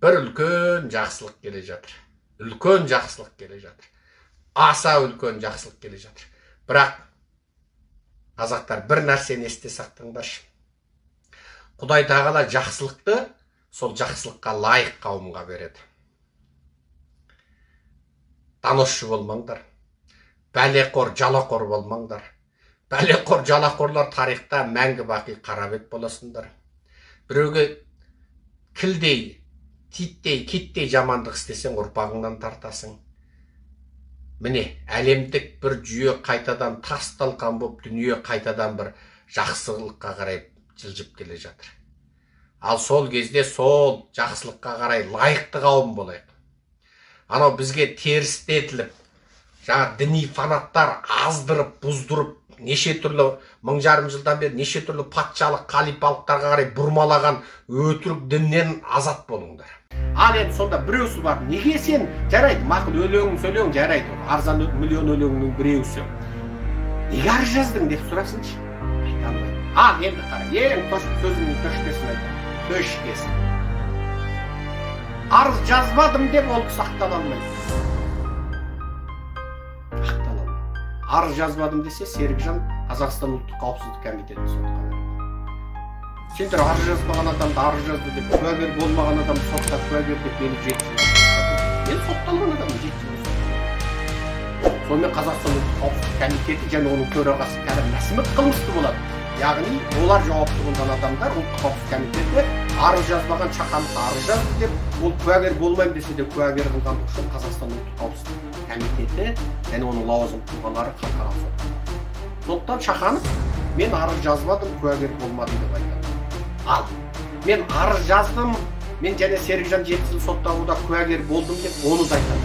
Бір үлкен жақсылық келе жатыр. Үлкен жақсылық келе жатыр. Аса үлкен жақсылық келе жатыр. Бірақ қазақтар, бір нәрсені есте сақтаңдаршы. Құдай тағала жақсылықты сол жақсылыққа лайық қауымға береді. Доносшы болмаңдар. Бәлеқор, жалақор болмаңдар. Бәлеқор, жалақорлар тарихта мәңгі бақи қара бет боласыңдар. Біреуге кілдей, титтей, киттей жамандық істесең, ұрпағыңнан тартасың. Міне, әлемдік бір жүйе қайтадан тас талқан болып, дүние қайтадан бір жақсылыққа қарай жылжып келе жатыр. Ал сол кезде сол жақсылыққа қарай лайықты қауым болайық. Анау бізге терістетіліп, жаңа діни фанаттар аздырып, бұздырып, неше түрлі 1500 жылдан бері неше түрлі патшалық, қалипалықтарға қарай бұрмалаған өтірік діннен азат болыңдар. Ал енді сонда біреусі бар, неге сен, жарайды, мақұл, өлеңін сөйлең, жарайды, арзан миллион өлеңнің біреусі. Неге арыз жаздың деп сұрасыншы? Айта алмайды. Ал енді қара, ең сөзімнің төшкесін айтамын. Төшкесін. Арыз жазбадым деп ол кісі ақтала алмайды. Ақтала алмайды. Арыз жазбадым десе, Серікжан Қазақстан ұлттық қауіпсіздік комитетін сотқа береді. Сендер арыз жазбаған адамды арыз жазды деп, куәгер болмаған адамды сотқа куәгер деп мені 7 жыл соттады. Мен сотталған адаммын, 7 жыл сотталған. Сонымен Қазақстан ұлттық қауіпсіздік комитеті және оның төрағасы Кәрім Мәсімов қылмысты болады. Яғни олар жауапты болған адамдар, ұлттық қауіпсіздік комитеті арыз жазбаған Шахановты арыз жазды деп, ол куәгер болмаймын десе де куәгер қылғандығы үшін Қазақстан ұлттық қауіпсіздік комитеті және оның лауазымды тұлғалары халықаралық сотқа барды. Сондықтан Шаханов мен арыз жазбадым, куәгер болмадым деп айтады. Ал мен арыз жаздым, мен және Серікжан 7 жыл сотталуда куәгер болдым деп оны да айтады.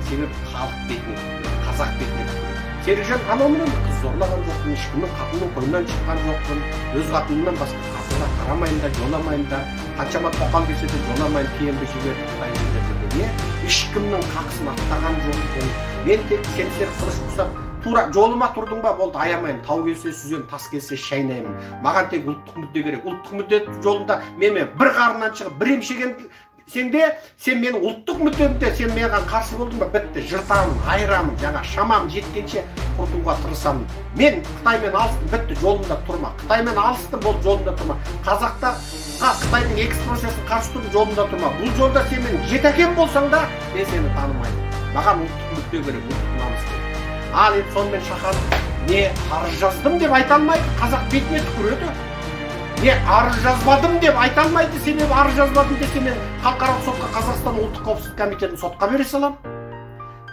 Себебі халық бетіне, қазақ бетіне. Серікжан анау мынау қыз зорлаған жоқпын, ешкімнің қатынның қойнынан шыққан жоқпын, өз қатынымнан басқа қатынға қарамаймын да, жоламаймын да, қаншама тоқал келсе де жоламаймын, киімді жіберіп Қытай жерде жүрген, ешкімнің қақысын аттаған жоқпын. Мен тек семсер қылыш құсап, тура жолыма тұрдың ба, болды, аямаймын, тау келсе сүземін, тас келсе шайнаймын. Маған тек ұлттық мүдде керек. Ұлттық мүдде жолында мен бір қарыннан шығып, бір емшеген сенде, сен менің ұлттық мүддемде, сен маған қарсы болдың ба, бітті, жыртамын, айырамын, жаңа шамам жеткенше құртуға тырысамын. Мен Қытаймен алыстым, бітті, жолымда тұрма. Қытаймен алыстым, болды, жолымда тұрма. Қазақта Қытайдың экспансиясын қарсы тұрдым, жолымда тұрма. Бұл жолда сен менің жетәкем болсаң да, мен сені танымаймын. Маған ұлттық мүдде керек, ұлттық намыс керек. Ал енді сонымен Шаханов не арыз жаздым деп айта алмайды, қазақ бетіне түкіреді. Не арыз жазбадым деп айта алмайды, себебі арыз жазбадым десе мен халықаралық сотқа Қазақстан ұлттық қауіпсіздік комитетін сотқа бере саламын.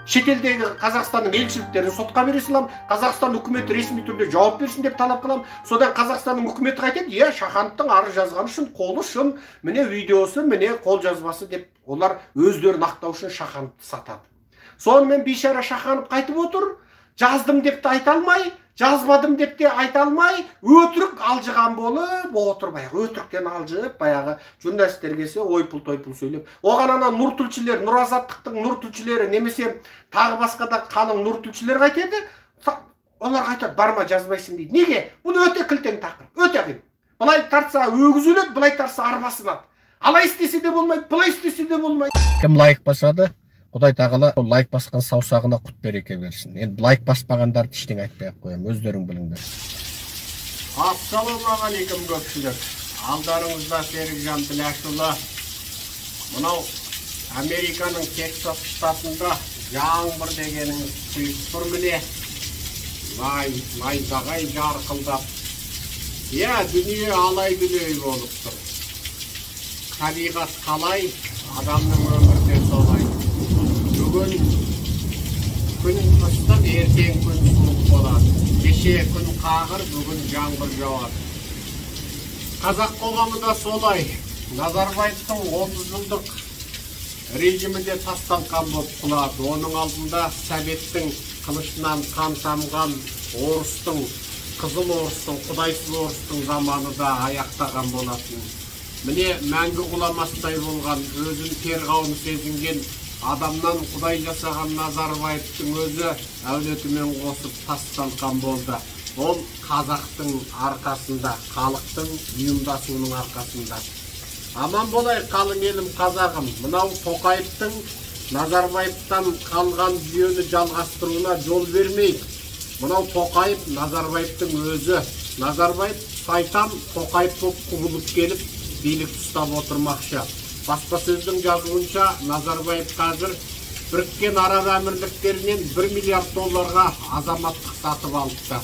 Шетелдегі Қазақстанның елшіліктерін сотқа бере саламын. Қазақстан үкіметі ресми түрде жауап берсін деп талап қыламын. Содан Қазақстанның үкіметі қайтеді, иә, Шахановтың арыз жазғаны үшін, қолы шын, міне видеосы, міне қол жазбасы деп олар өздерін ақтау үшін Шахановты сатады. Сонымен бейшара Шаханов қайтып отыр, жаздым деп те айта алмай, жазбадым деп те айта алмай, өтірік алжыған болып отыр баяғы, өтіріктен алжып, баяғы журналистер келсе ойпыл-тойпыл сөйлеп, оған ана нұр тілшілер, Нұр Азаттықтың нұр тілшілері немесе тағы басқа да қалың нұр тілшілер қайтеді, олар айтады, барма жазбайсың дейді. Неге? Бұл өте кілтең тақырып, өте қиын. Былай тартса өгіз өледі, былай тартса арба сынады. Алай істесе де болмайды, былай істесе де болмайды. Кім лайк басады? Құдай тағала ол лайк басқан саусағына құт береке берсін. Енді лайк баспағандарды ештеңе айтпай ақ қоямын, өздерің біліңдер. Ассалаумағалейкум көпшілік. Алдарыңызда Серікжан Тіләшұлы. Мынау Американың Тексас штатында жаңбыр дегеніңіз құйып тұр міне. Найзағай жарқылдап. Иә, дүние алай-дүлей болып тұр. Табиғат қалай, адамның өмірі де солай. Бүгін күн ыстық, ертең күн суық болады. Кеше күн қағыр, бүгін жаңбыр жауады. Қазақ қоғамы да солай. Назарбаевтың 30 жылдық режимі де тас-талқан болып құлады. Оның алдында Советтің қылышынан қан тамған орыстың, қызыл орыстың, құдайсыз орыстың заманы да аяқтаған болатын. Міне мәңгі құламастай болған, өзін перғауын сезінген адамнан Құдай жасаған Назарбаевтың өзі әулетімен қосып тас-талқан болды. Ол қазақтың арқасында, халықтың ұйымдасуының арқасында. Аман болайық, қалың елім, қазағым. Мынау Тоқаевтың Назарбаевтан қалған жүйені жалғастыруына жол бермейік. Мынау Тоқаев Назарбаевтың өзі. Назарбаев сайтан, Тоқаев болып құбылып келіп, билік ұстап отырмақшы. Баспасөздің жазуынша, Назарбаев қазір Біріккен Араб Әмірліктерінен 1 миллиард долларға азаматтық сатып алыпты.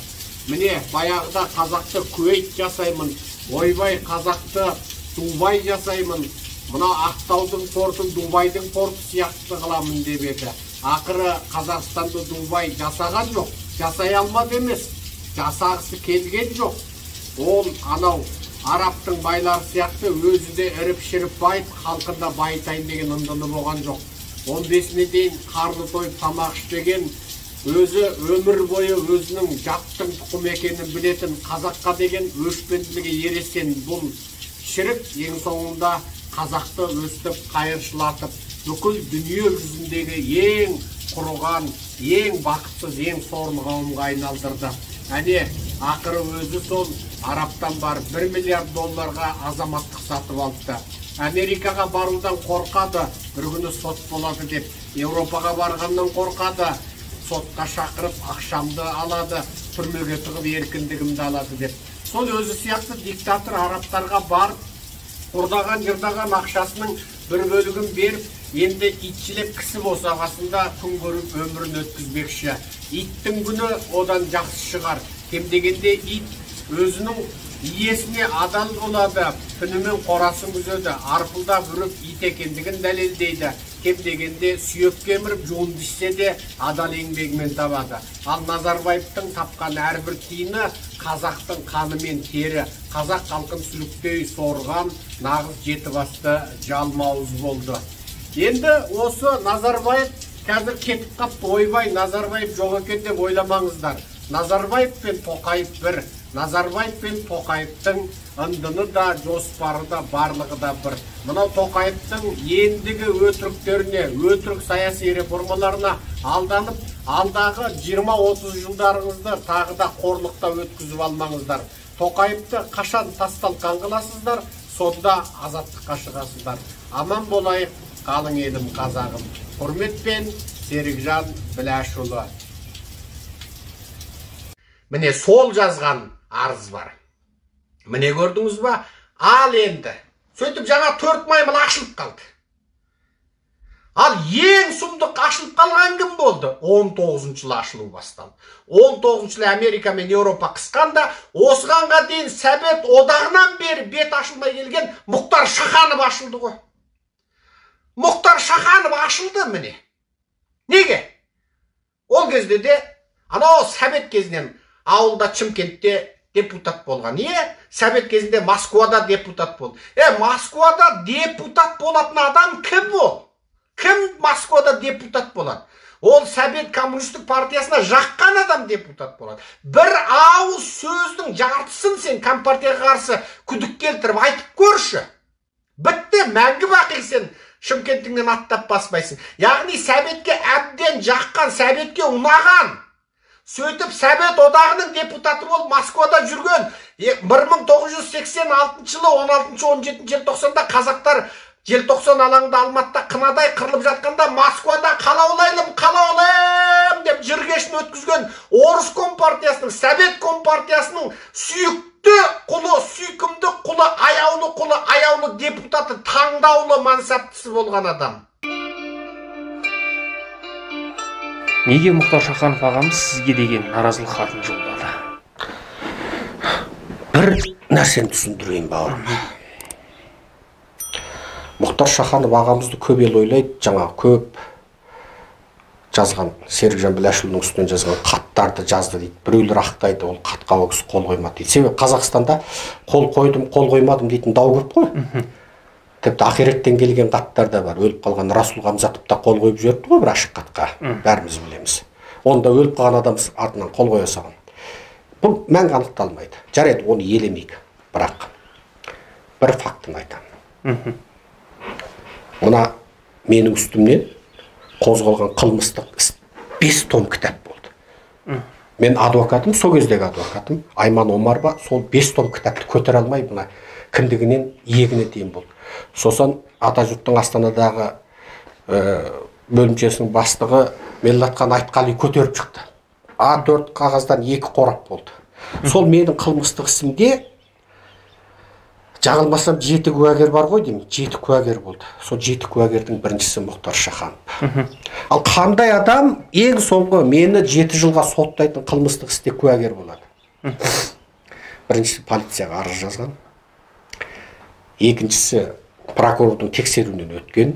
Міне, баяғыда қазақты Кувейт жасаймын, ойбай қазақты Дубай жасаймын, мына Ақтаудың портын Дубайдың порты сияқты қыламын деп еді. Ақыры Қазақстанды Дубай жасаған жоқ, жасай алмады емес, жасағысы келген жоқ. Ол анау арабтың байлары сияқты өзі де іріп-шіріп байып, халқын да байытайын деген ындыны болған жоқ. 15-іне дейін қарны тойып тамақ ішпеген, өзі өмір бойы өзінің жаттың тұқым екенін білетін, қазаққа деген өшпенділігі ересен бұл шірік ең соңында қазақты өстіп қайыршылатып, бүкіл дүние жүзіндегі ең құрыған, ең бақытсыз, ең сорлы қауымға айналдырды. Әне, ақыры өзі сол арабтан барып 1 миллиард долларға азаматтық сатып алыпты. Америкаға барудан қорқады, бір күні сот болады деп. Еуропаға барғаннан қорқады, сотқа шақырып ақшамды алады, түрмеге тығып еркіндігімді алады деп. Сол өзі сияқты диктатор арабтарға барып, ұрдаған, жырдаған ақшасының бір бөлігін беріп, енді итшілеп кісі босағасында күн көріп өмірін өткізбекші. Иттің күні одан жақсы шығар. Кем дегенде ит өзінің иесіне адал болады, түнімен қорасын күзеді, арпылдап үріп ит екендігін дәлелдейді. Кем дегенде сүйек кеміріп жуынды ішсе де адал еңбегімен табады. Ал Назарбаевтың тапқан әрбір тиыны қазақтың қаны мен тері, қазақ халқын сүліктей сорған нағыз жеті басты жалмауыз болды. Енді осы Назарбаев қазір кетіп қапты, ойбай Назарбаев жоқ екен деп ойламаңыздар. Назарбаев пен Тоқаев бір. Назарбаев пен Тоқаевтың ындыны да, жоспары да, барлығы да бір. Мынау Тоқаевтың ендігі өтіріктеріне, өтірік саяси реформаларына алданып, алдағы 20-30 жылдарыңызды тағы да қорлықта өткізіп алмаңыздар. Тоқаевты қашан тасталқан қыласыздар, сонда азаттыққа шығасыздар. Аман болайық, қалың елім, қазағым. Құрметпен, Серікжан Біләшұлы. Міне сол жазған арыз бар. Міне көрдіңіз ба? Ал енді сөйтіп жаңа 4 маймыл ашылып қалды. Ал ең сұмдық ашылып қалған кім болды? 19 жылы ашылу басталды. 19 жылы Америка мен Еуропа қысқанда, осығанға дейін Совет одағынан бері бет ашылмай келген Мұхтар Шаханов ашылды ғой. Мұхтар Шаханов ашылды міне. Неге? Ол кезде де анау Совет кезінен ауылда Шымкентте депутат болған. Совет кезінде Москвада депутат болды. Москвада депутат болатын адам кім ол? Кім Москвада депутат болады? Ол Совет коммунистік партиясына жаққан адам депутат болады. Бір ауыз сөздің жартысын сен компартияға қарсы күдік келтіріп айтып көрші. Бітті, мәңгі бақи сен Шымкентіңнен аттап баспайсың. Яғни Советке әбден жаққан, Советке ұнаған, сөйтіп Совет одағының депутаты болып Москвада жүрген 1986 жылы 16-17 желтоқсанда қазақтар желтоқсан алаңында Алматыда қынадай қырылып жатқанда Москвада қалаулайлым, қалаулайым деп жыр кешін өткізген орыс компартиясының, Совет компартиясының сүйікті құлы, сүйкімді құлы, аяулы құлы, аяулы депутаты, таңдаулы мансаптысы болған адам. Неге Мұхтар Шаханов ағамыз сізге деген наразылық хатын жолдады? Бір нәрсені түсіндірейін, бауырым. Мұхтар Шаханов ағамызды көп ел ойлайды, жаңа көп жазған, Серікжан Біләшұлының үстінен жазған хаттарды жазды дейді. Біреулер ақтайды, ол хатқа ол кісі қол қоймады дейді. Себебі Қазақстанда қол қойдым, қол қоймадым дейтін дау көп қой. Тіпті ақиреттен келген хаттар да бар. Өліп қалған Расул Қамзатов та қол қойып жіберіпті ғой бір ашық хатқа. Бәріміз білеміз. Онда өліп қалған адам артынан қол қоя салған. Бұл мәңгі анықталмайды. Жарайды, оны елемейік. Бірақ бір фактіні айтамын. Мына менің үстімнен қозғалған қылмыстық іс 5 том кітап болды. Мен адвокатым, сол кездегі адвокатым Айман Омарова сол 5 том кітапты көтере алмай мына Кіндігінен иегіне дейін болды. Сосын Атажұрттың Астанадағы бөлімшесінің бастығы Меллатхан Айтқали көтеріп шықты. А4 қағаздан 2 қорап болды. Сол менің қылмыстық ісімде жаңылмасам 7 куәгер бар ғой деймін. 7 куәгер болды. Сол 7 куәгердің біріншісі Мұхтар Шаханов. Ал қандай адам ең соңғы мені 7 жылға соттайтын қылмыстық істе куәгер болады? Біріншісі полицияға арыз жазған. Екіншісі прокурордың тексеруінен өткен.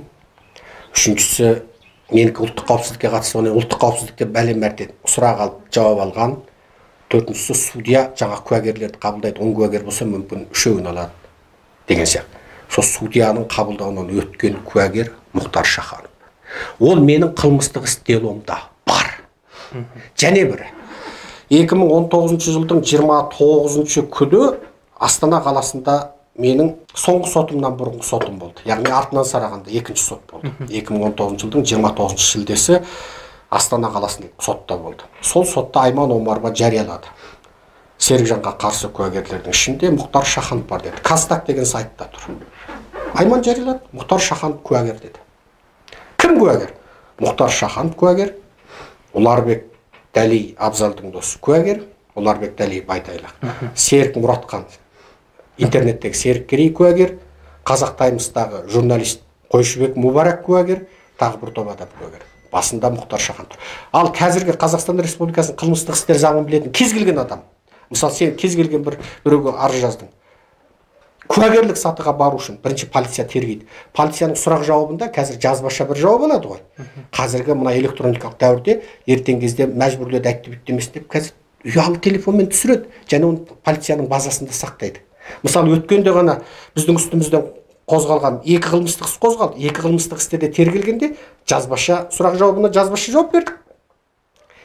Үшіншісі менікі ұлттық қауіпсіздікке қатысты, оны ұлттық қауіпсіздікте бәлен мәрте сұрақ алып жауап алған. Төртіншісі судья жаңа куәгерлерді қабылдайды, 10 куәгер болса мүмкін 3-еуін алады деген сияқты. Сол судьяның қабылдауынан өткен куәгер Мұхтар Шаханов. Ол менің қылмыстық іс деломда бар. Және бірі 2019 жылдың 29 күні Астана қаласында менің соңғы сотымнан бұрынғы сотым болды. Яғни артынан сарағанда екінші сот болды. 2019 жылдың 29 шілдесі Астана қаласының сотта болды. Сол сотта Айман Омарова жариялады. Серікжанға қарсы куәгерлердің ішінде Мұхтар Шаханов бар деді. Казтаг деген сайтта тұр. Айман жариялады, Мұхтар Шаханов куәгер деді. Кім куәгер? Мұхтар Шаханов куәгер, Ұларбек Дәли Абзалдың досы куәгер, Ұларбек Дәли Байтайлақ, Серік Мұратқан, интернеттегі Серік Керей куәгер, Қазақ Таймстағы журналист Қойшыбек Мүбарак куәгер, тағы бір топ адам куәгер. Басында Мұхтар Шаханов тұр. Ал қазіргі Қазақстан Республикасының қылмыстық істер заңын білетін кез келген адам, мысалы сен кез келген біреуге арыз жаздың, куәгерлік сатыға бару үшін бірінші полиция тергейді. Полицияның сұрақ жауабында қазір жазбаша бір жауап алады ғой. Қазіргі мына электроникалық дәуірде ертең кезде мәжбүрледі әйтті бүйтті емес деп қазір ұялы телефонмен түсіреді және оны полицияның базасында сақтайды. Мысалы өткенде ғана біздің үстімізден қозғалған 2 қылмыстық іс қозғалды. 2 қылмыстық істе де тергелгенде жазбаша сұрақ жауабына жазбаша жауап бердік.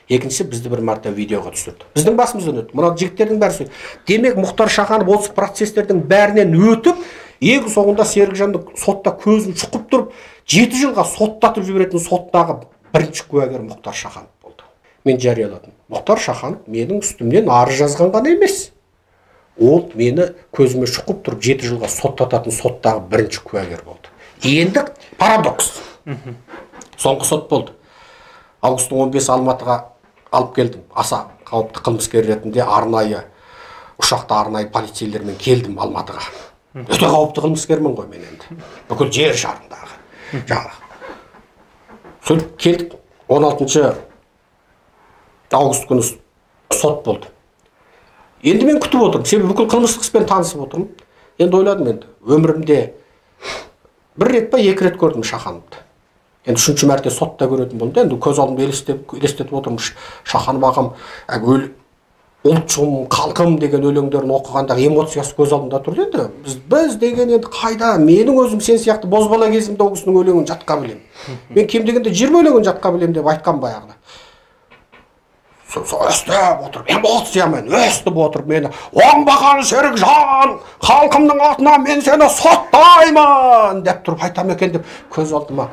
Екіншісі бізді бір мәрте видеоға түсірді. Біздің басымыздан өтті. Мына жігіттердің бәрі сөйтті. Демек Мұхтар Шаханов осы процестердің бәрінен өтіп, ең соңында Серікжанды сотта көзін шұқып тұрып, 7 жылға соттатып жіберетін соттағы бірінші куәгер Мұхтар Шаханов болды. Мен жарияладым. Мұхтар Шаханов менің үстімнен арыз жазған ғана емес. Ол мені көзіме шұқып тұрып 7 жылға соттататын соттағы бірінші куәгер болды. Енді парадокс. Соңғы сот болды. Августтың 15 Алматыға алып келдім. Аса қауіпті қылмыскер ретінде арнайы ұшақта арнайы полицейлермен келдім Алматыға. Өте қауіпті қылмыскермін ғой мен енді. Бүкіл жер шарындағы. Жаңағы. Сөйтіп келдік. 16 август күні сот болды. Енді мен күтіп отырмын. Себебі бүкіл қылмыстық іспен танысып отырмын. Енді ойладым енді өмірімде бір рет па екі рет көрдім Шахановты. Енді үшінші мәрте сотта көретін болдым. Енді көз алдымда елестетіп отырмын. Шаханов ағам ұлтшым, халқым деген өлеңдерін оқығандағы эмоциясы көз алдымда тұр енді. Біз деген енді қайда, менің өзім сен сияқты бозбала кезімде ол кісінің өлеңін жатқа білемін. Мен кем дегенде 20 өлеңін жатқа білемін деп айтқан баяғыда. Өстіп отырып, эмоциямен өстіп отырып мені оңбаған Серікжан, халқымның атынан мен сені соттаймын деп тұрып айтам екен деп көз алдыма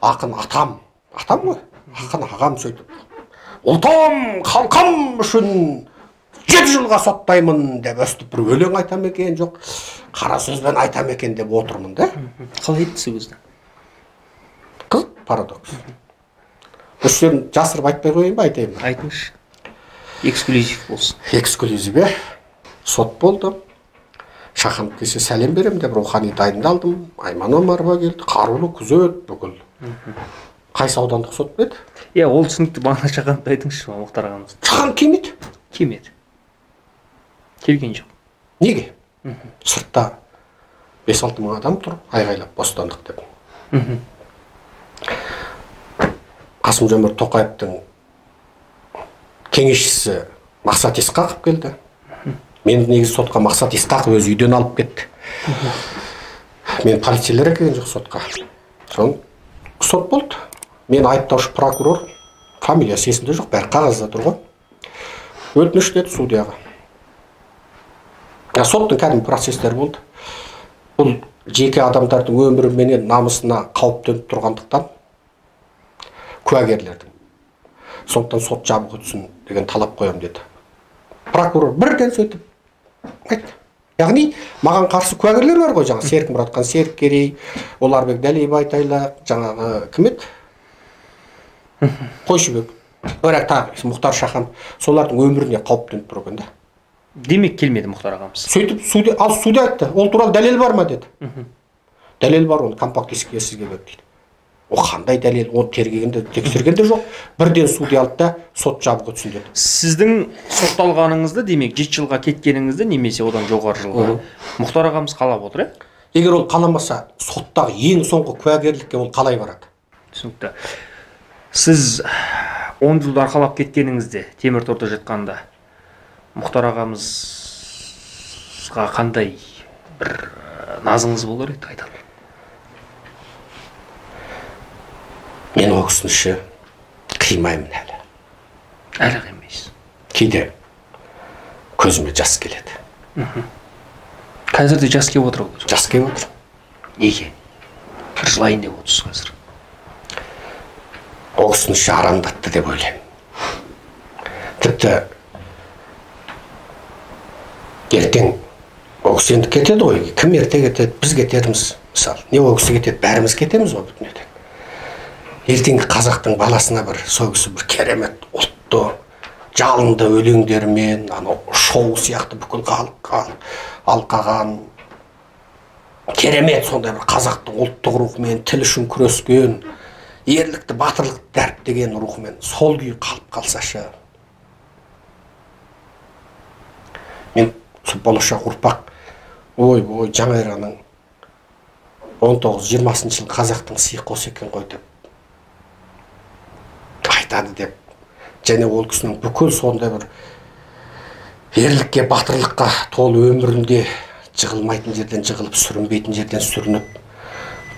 ақын атам, атам ғой, ақын ағам сөйтіп ұлтым, халқым үшін 7 жылға соттаймын деп өстіп бір өлең айтам екен, жоқ қара сөзбен айтам екен деп отырмын да. Қалай айтты сол кезде? Қызық парадокс. Осы жерін жасырып айтпай қояйын ба, айтайын ба? Айтыңызшы. Эксклюзив болсын. Эксклюзив, е. Сот болды. Шаханов келсе сәлем беремін деп рухани дайындалдым. Айман Омарова келді, қарулы күзет бүкіл. Қайсы аудандық сот еді? Иә, ол түсінікті. Бағана Шахановты айтыңызшы, Мұхтар ағамыз. Шаханов келмейді. Келмеді. Келген жоқ. Неге? Сыртта 5-6 мың адам тұр, айғайлап бостандық деп. Қасым-Жомарт Тоқаевтың кеңесшісі Мақсат Исқақов келді. Мен негізі сотқа Мақсат Исқақов өзі үйден алып кетті. Мен полицейлер әкелген жоқ сотқа. Сон сот болды. Мен айыптаушы прокурор, фамилиясы есімде жоқ, бәрі қағазда тұр ғой. Өтініш деді судьяға. Соттың кәдімгі процестері болды. Бұл жеке адамдардың өмірі менен намысына қауіп төніп тұрғандықтан куәгерлердің. Сондықтан сот жабық өтсін деген талап қоямын деді. Прокурор бірден сөйтіп айтты. Яғни маған қарсы куәгерлер бар ғой, жаңа Серік Мұратхан, Серік Керей, Оларбек Дәлейбай Тайлақ, жаңағы кім еді? Қойшыбек. Бірақ тағы Мұхтар Шаханов, солардың өміріне қауіп төніп тұр екен да. Демек келмеді Мұхтар ағамыз. Сөйтіп судья, ал судья айтты, ол туралы дәлел бар ма деді. Дәлел бар, оны компакт дискіге сізге берді дейді. О қандай дәлел, оны тергегенде, тексергенде жоқ. Бірден судья алды да сот жабық өтсін деді. Сіздің сотталғаныңызды, демек 7 жылға кеткеніңізді немесе одан жоғары жылға Мұхтар ағамыз қалап отыр, ә? Егер ол қаламаса, соттағы ең соңғы куәгерлікке ол қалай барады? Түсінікті. Сіз 10 жылды арқалап кеткеніңізде, темір торда жатқанда Мұхтар ағамызға қандай бір назыңыз болар еді, айтады? Мен ол кісіні ше қимаймын әлі. Әлі қимайсыз? Кейде көзіме жас келеді. Қазір де жас келіп отыр ғой? Жас келіп отыр. Неге? Бір жылайын деп отырсыз қазір. Ол кісіні ше арандатты деп ойлаймын. Тіпті ертең ол кісі енді кетеді ғой. Кім ерте кетеді, біз кетерміз. Мысалы, не ол кісі кетеді, бәріміз кетеміз ғой бүтін ертең. Ертеңгі қазақтың баласына бір сол кісі бір керемет ұлтты жалынды өлеңдерімен, анау шоу сияқты бүкіл халыққа алқаған керемет сондай бір қазақтың ұлттық рухымен, тіл үшін күрескен, ерлікті, батырлықты дәріптеген рухымен сол күйі қалып қалсашы. Мен болашақ ұрпақ, ой-ой, жаңа эраның 19-20 жыл қазақтың сыйы қос екен ғой деп айтады деп. Және ол кісінің бүкіл сондай бір ерлікке, батырлыққа толы өмірінде жығылмайтын жерден жығылып, сүрінбейтін жерден сүрініп,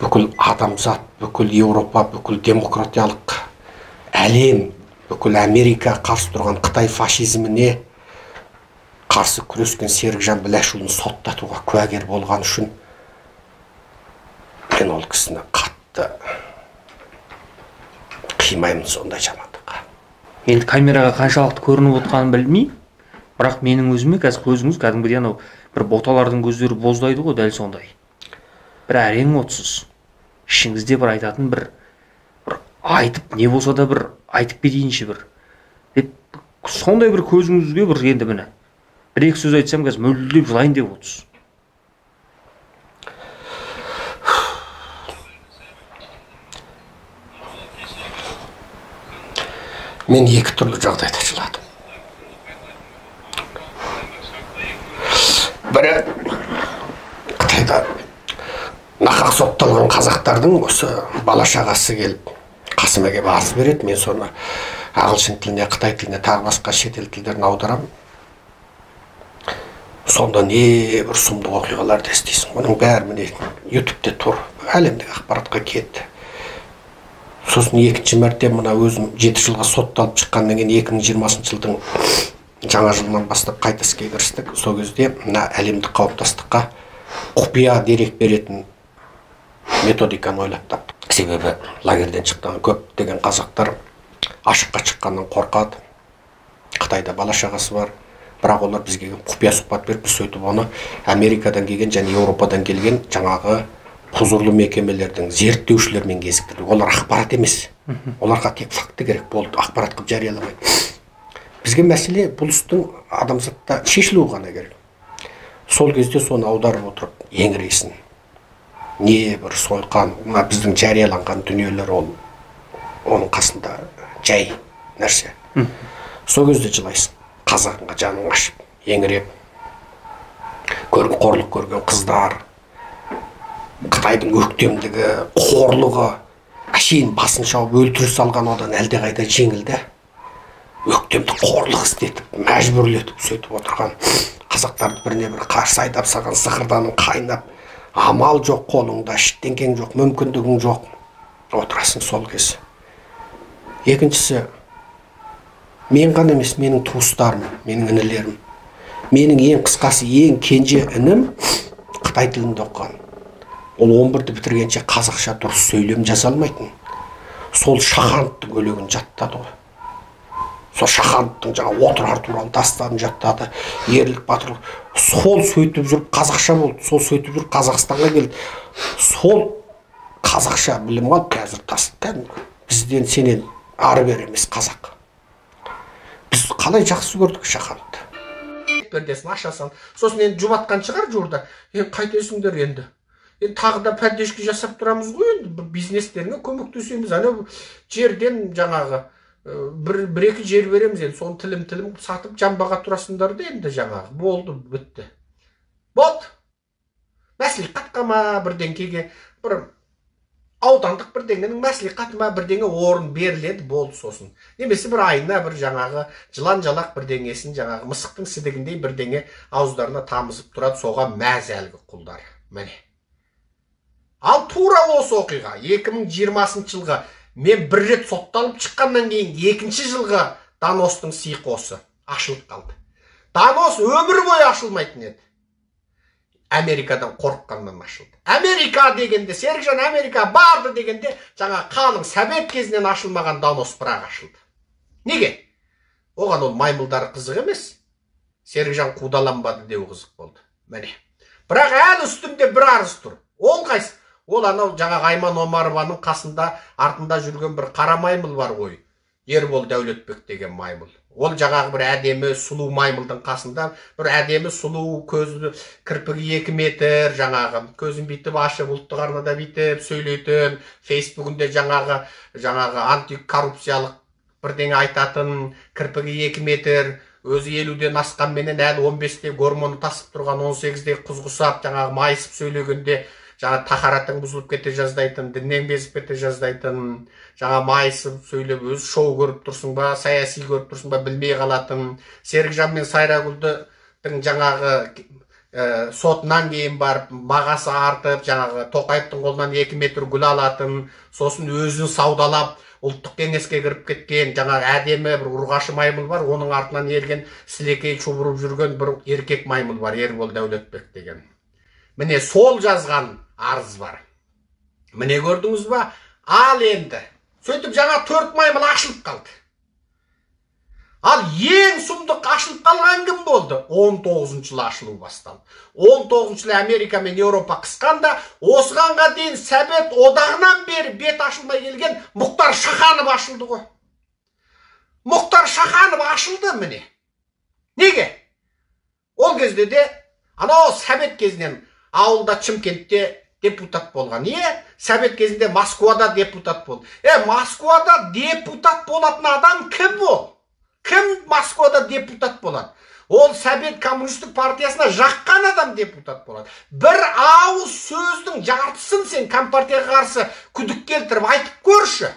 бүкіл адамзат, бүкіл Еуропа, бүкіл демократиялық әлем, бүкіл Америка қарсы тұрған Қытай фашизміне қарсы күрескен Серікжан Біләшұлын соттатуға куәгер болған үшін мен ол кісіні қатты қимаймын сондай жамандыққа. Енді камераға қаншалықты көрініп отқанын білмеймін, бірақ менің өзіме қазір көзіңіз кәдімгідей анау бір боталардың көздері боздайды ғой, дәл сондай. Бір әрең отсыз. Ішіңізде бір айтатын бір айтып, не болса да бір айтып кетейінші бір. Деп сондай бір көзіңізге бір енді міне. Бір екі сөз айтсам қазір мөлдеп жылайын деп отырсыз. Мен екі түрлі жағдайда жыладым. Бірі Қытайда нақақ сотталған қазақтардың осы бала шағасы келіп қасыма келіп арыз береді. Мен соны ағылшын тіліне, қытай тіліне, тағы басқа шетел тілдерін аударамын. Сонда не бір сұмдық оқиғаларды естисің. Оның бәрі міне ютубте тұр, әлемдік ақпаратқа кетті. Сосын екінші мәрте мына өзім 7 жылға сотталып шыққаннан кейін 2020 жылдың жаңа жылынан бастап қайта іске кірістік. Сол кезде мына әлемдік қауымдастыққа құпия дерек беретін методиканы ойлап таптық. Себебі лагерден шыққан көптеген қазақтар ашыққа шыққаннан қорқады. Қытайда бала шағасы бар. Бірақ олар бізге құпия сұхбат беріп, біз сөйтіп оны Америкадан келген және Еуропадан келген жаңағы құзырлы мекемелердің зерттеушілермен кезіктірдік. Олар ақпарат емес. Оларға тек факті керек болды, ақпарат қылып жарияламайды. Бізге мәселе бұл істің адамзатта шешілуі ғана керек. Сол кезде соны аударып отырып еңірейсің. Не бір сойқан, мына біздің жарияланған дүниелер ол оның қасында жай нәрсе. Сол кезде жылайсың. Қазағыңға жаның ашып, еңіреп, қорлық көрген қыздар, Қытайдың өктемдігі, қорлығы, әшейін басын шауып өлтіре салған одан әлдеқайда жеңілді. Өктемді қорлық істетіп, мәжбүрлетіп сөйтіп отырған қазақтарды біріне бір қарсы айдап салған, зығырданың қайнап, амал жоқ қолыңда, ештеңкең жоқ, мүмкіндігің жоқ. Отырасың сол кез. Екіншісі, мен ғана емес, менің туыстарым, менің інілерім. Менің ең қысқасы, ең кенже інім қытай тілінде оқыған. Ол 11-ді бітіргенше қазақша дұрыс сөйлем жаза алмайтын. Сол Шахановтың өлеңін жаттады ғой. Сол Шахановтың жаңа Отырар туралы дастанын жаттады, ерлік батырлық. Сол сөйтіп жүріп қазақша болды, сол сөйтіп жүріп Қазақстанға келді. Сол қазақша білім алып қазір кәдімгі бізден сенен ары бері емес қазақ. Біз қалай жақсы көрдік Шахановты. Пердесін ашасың, сосын енді жұбатқан шығар жуырда. Енді қайтесіңдер енді. Енді тағы да поддержка жасап тұрамыз ғой енді, бір бизнестеріңе көмектесеміз. Анау жерден жаңағы бір екі жер береміз енді, соны тілім-тілім сатып жамбаға тұрасыңдар да енді жаңағы. Болды, бітті. Болды. Мәслихатқа ма бірдеңкеге, бір аудандық бірдеңенің мәслихаты ма бірдеңе орын беріледі, болды сосын. Немесе бір айына бір жаңағы жылан жалақ бірдеңесін, жаңағы мысықтың сідігіндей бірдеңе ауыздарына тамызып тұрады, соған мәз әлгі құлдар. Міне. Ал тура осы оқиға 2020 жылғы мен бір рет сотталып шыққаннан кейін екінші жылғы доностың сиқы осы ашылып қалды. Донос өмір бойы ашылмайтын еді. Америкадан қорыққаннан ашылды. Америка дегенде, Серікжан Америка барды дегенде, жаңа қалың совет кезінен ашылмаған донос бірақ ашылды. Неге? Оған ол маймылдары қызық емес. Серікжан қудаланбады деу қызық болды. Міне. Бірақ әлі үстімде бір арыз тұр. Ол қайсы? Ол анау жаңағы Айман Омарованың қасында артында жүрген бір қара маймыл бар ғой. Ербол Дәулетбек деген маймыл. Ол жаңағы бір әдемі сұлу маймылдың қасында бір әдемі сұлу көзі кірпігі 2 метр, жаңағы көзін бүйтіп ашып ұлттық арнада бүйтіп сөйлейтін, фейсбугінде жаңағы антикоррупциялық бірдеңе айтатын, кірпігі 2 метр, өзі 50-ден асқанменен әлі 15-те гормоны тасып тұрған 18-де қыз құсап жаңағы майысып сөйлегенде жаңа тахаратың бұзылып кете жаздайтын, діннен безіп кете жаздайтын, жаңа майысып сөйлеп өз шоу көріп тұрсың ба, саяси көріп тұрсың ба білмей қалатын, Серікжан мен Сайрагүлдің жаңағы сотынан кейін барып бағасы артып, жаңағы Тоқаевтың қолынан 2 метр гүл алатын, сосын өзін саудалап ұлттық кеңеске кіріп кеткен, жаңағы әдемі бір ұрғашы маймыл бар, оның артынан ерген сілекей шұбырып жүрген бір еркек маймыл бар, Ербол Дәулетбек деген. Міне сол жазған арыз бар. Міне көрдіңіз ба? Ал енді сөйтіп жаңа 4 маймыл ашылып қалды. Ал ең сұмдық ашылып қалған кім болды? 19 жылы ашылу басталды. 19 жылы Америка мен Еуропа қысқанда, осығанға дейін Совет одағынан бері бет ашылмай келген Мұхтар Шаханов ашылды ғой. Мұхтар Шаханов ашылды міне. Неге? Ол кезде де анау Совет кезінен ауылда Шымкентте депутат болған. Совет кезінде Москвада депутат болды. Москвада депутат болатын адам кім ол? Кім Москвада депутат болады? Ол Совет коммунистік партиясына жаққан адам депутат болады. Бір ауыз сөздің жартысын сен компартияға қарсы күдік келтіріп айтып көрші.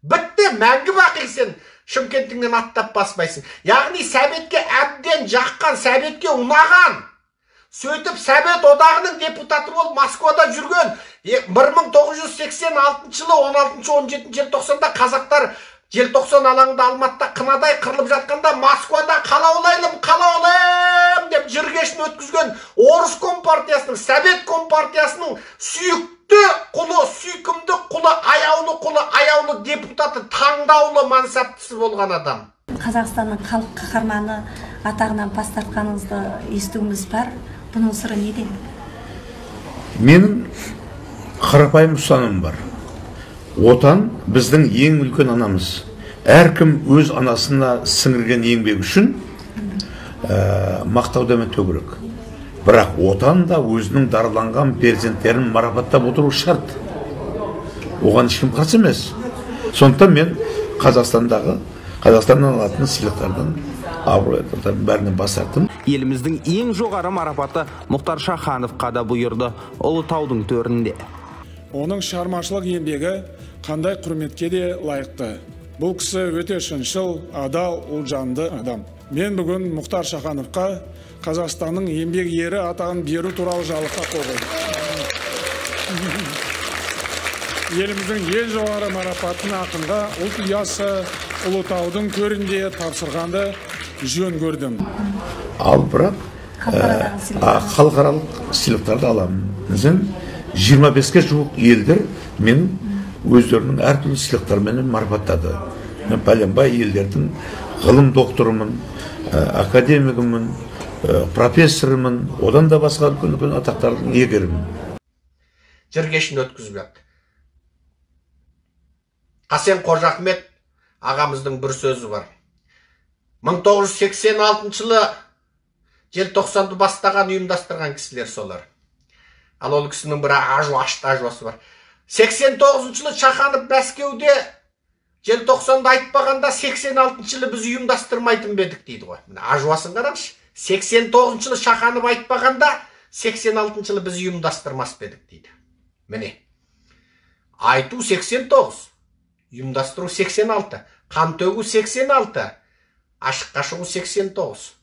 Бітті, мәңгі бақи сен Шымкентіңнен аттап баспайсың. Яғни Советке әбден жаққан, Советке ұнаған, сөйтіп Совет одағының депутаты болып Москвада жүрген 1986 жылы 16-17 желтоқсанда қазақтар желтоқсан алаңында Алматыда қынадай қырылып жатқанда Москвада қалаулайлым, қалаулайым деп жыр кешін өткізген Орыс компартиясының, Совет компартиясының сүйікті құлы, сүйкімді құлы, аяулы құлы, аяулы депутаты, таңдаулы мансаптысы болған адам. Қазақстанның халық қаһарманы атағынан бас тартқаныңызды естуіміз бар. Бұның сыры неден? Менің қарапайым ұстанымым бар. Отан біздің ең үлкен анамыз. Әркім өз анасына сіңірген еңбек үшін мақтауды өту керек. Бірақ отан да өзінің дараланған перзенттерін марапаттап отыру шарт. Оған ешкім қарсы емес. Сондықтан мен Қазақстаннан алатын сыйлықтардан, абыройлардан бәрінен бас тарттым. Еліміздің ең жоғары марапаты Мұхтар Шахановқа да бұйырды Ұлытаудың төрінде. Оның шығармашылық еңбегі қандай құрметке де лайықты. Бұл кісі өте шыншыл, адал, ұлтжанды адам. Мен бүгін Мұхтар Шахановқа Қазақстанның еңбек ері атағын беру туралы жарлыққа қол қойдым. Еліміздің ең жоғары марапатын ақынға ұлт ұясы Ұлытаудың төрінде тапсырғанды жөн көрдім. Ал бірақ халықаралық сыйлықтарды аламын. 25-ке жуық елдер мен өздерінің әртүрлі сыйлықтармен марапаттады. Мен пәленбай елдердің Ғылым докторымын, академигімін, профессормын, одан да басқа үлкен-үлкен атақтардың иегерімін. Жыр кешін өткізіп жатты. Қасен Қожахмет ағамыздың бір сөзі бар. 1986 жылы желтоқсанды бастаған, ұйымдастырған кісілер солар. Ал ол кісінің бір ашты ажуасы бар. 89 жылы Шаханов Мәскеуде желтоқсанды айтпағанда 86 жылы біз ұйымдастырмайтын бедік дейді ғой. Міне ажуасын қараңызшы. 89 жылы Шаханов айтпағанда 86 жылы біз ұйымдастырмас бедік дейді. Міне. Айту 89, ұйымдастыру 86, қан төгу 86, ашыққа шығу 89.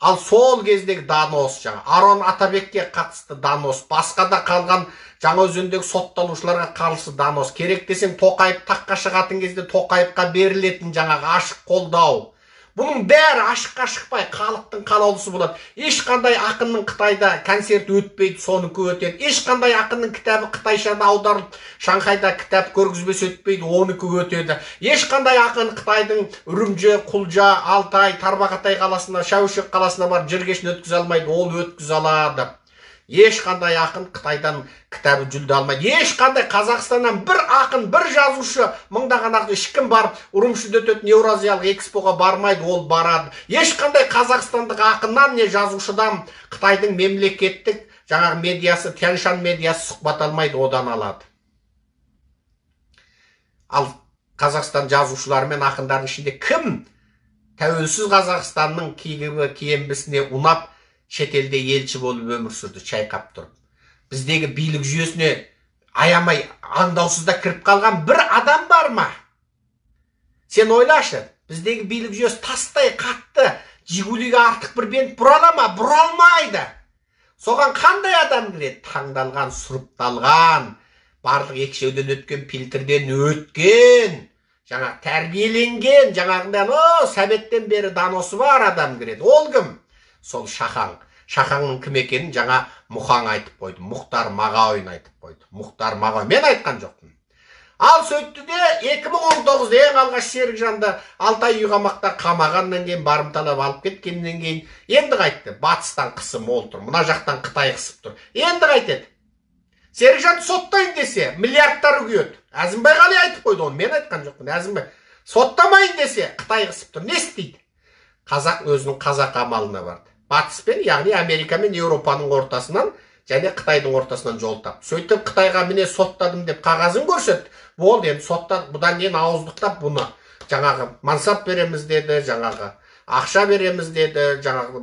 Ал сол кездегі донос, жаңа Арон Атабекке қатысты донос, басқа да қалған Жаңаөзендегі сотталушыларға қарсы донос, керек десең Тоқаев таққа шығатын кезде Тоқаевқа берілетін жаңағы ашық қолдау. Бұның бәрі ашыққа шықпай халықтың қалаулысы болады. Ешқандай ақынның Қытайда концерт өтпейді, соныкі өтеді. Ешқандай ақынның кітабы қытайшада аударылып, Шанхайда кітап көргізбесі өтпейді, оныкі өтеді. Ешқандай ақын Қытайдың Үрімжі, Құлжа, Алтай, Тарбағатай қаласына, Шәушек қаласына барып жыр кешін өткізе алмайды, ол өткізе алады. Ешқандай ақын Қытайдан кітабы жүлде алмайды. Ешқандай Қазақстаннан бір ақын, бір жазушы, мыңдаған ақын ешкім барып Урумшиде өтетін Еуразиялық экспоға бармайды, ол барады. Ешқандай қазақстандық ақыннан не жазушыдан Қытайдың мемлекеттік жаңағы медиасы, Тяньшан медиасы сұхбат алмайды, одан алады. Ал Қазақстан жазушылары мен ақындардың ішінде кім тәуелсіз Қазақстанның киімі киембісіне ұнап шетелде елші болып өмір сүрді, шайқап тұрып. Біздегі билік жүйесіне аямай аңдаусыз да кіріп қалған бір адам бар ма? Сен ойлашы, біздегі билік жүйесі тастай қатты, Жигулиге артық бір бент бұра ала ма? Бұра алмайды. Соған қандай адам кіреді? Таңдалған, сұрыпталған, барлық екшеуден өткен, фильтрден өткен, жаңа тәрбиеленген, жаңағындай сәбеттен бері доносы бар адам кіреді. Ол кім? Сол Шахаң. Шахаңның кім екенін жаңа Мұхаң айтып қойды. Мұхтар Мағауин айтып қойды. Мұхтар Мағауин. Мен айтқан жоқпын. Ал сөйтті де 2019-да ең алғаш Серікжанды 6 ай үйқамақта қамағаннан кейін, барымталап алып кеткеннен кейін енді қайтты. Батыстан қысым ол тұр. Мына жақтан Қытай қысып тұр. Енді қайтеді. Серікжанды соттайын десе, миллиардтар күйеді. Әзімбай Ғали айтып қойды оны. Мен айтқан жоқпын. Әзімбай соттамайын десе, Қытай қысып тұр. Не істейді? Қазақ өзінің қазақ амалына барды. Батыспен, яғни Америка мен Еуропаның ортасынан және Қытайдың ортасынан жол тапты. Сөйтіп Қытайға міне соттадым деп қағазын көрсетті. Болды, енді соттады. Бұдан кейін ауыздықтап бұны жаңағы мансап береміз деді, жаңағы ақша береміз деді, жаңағы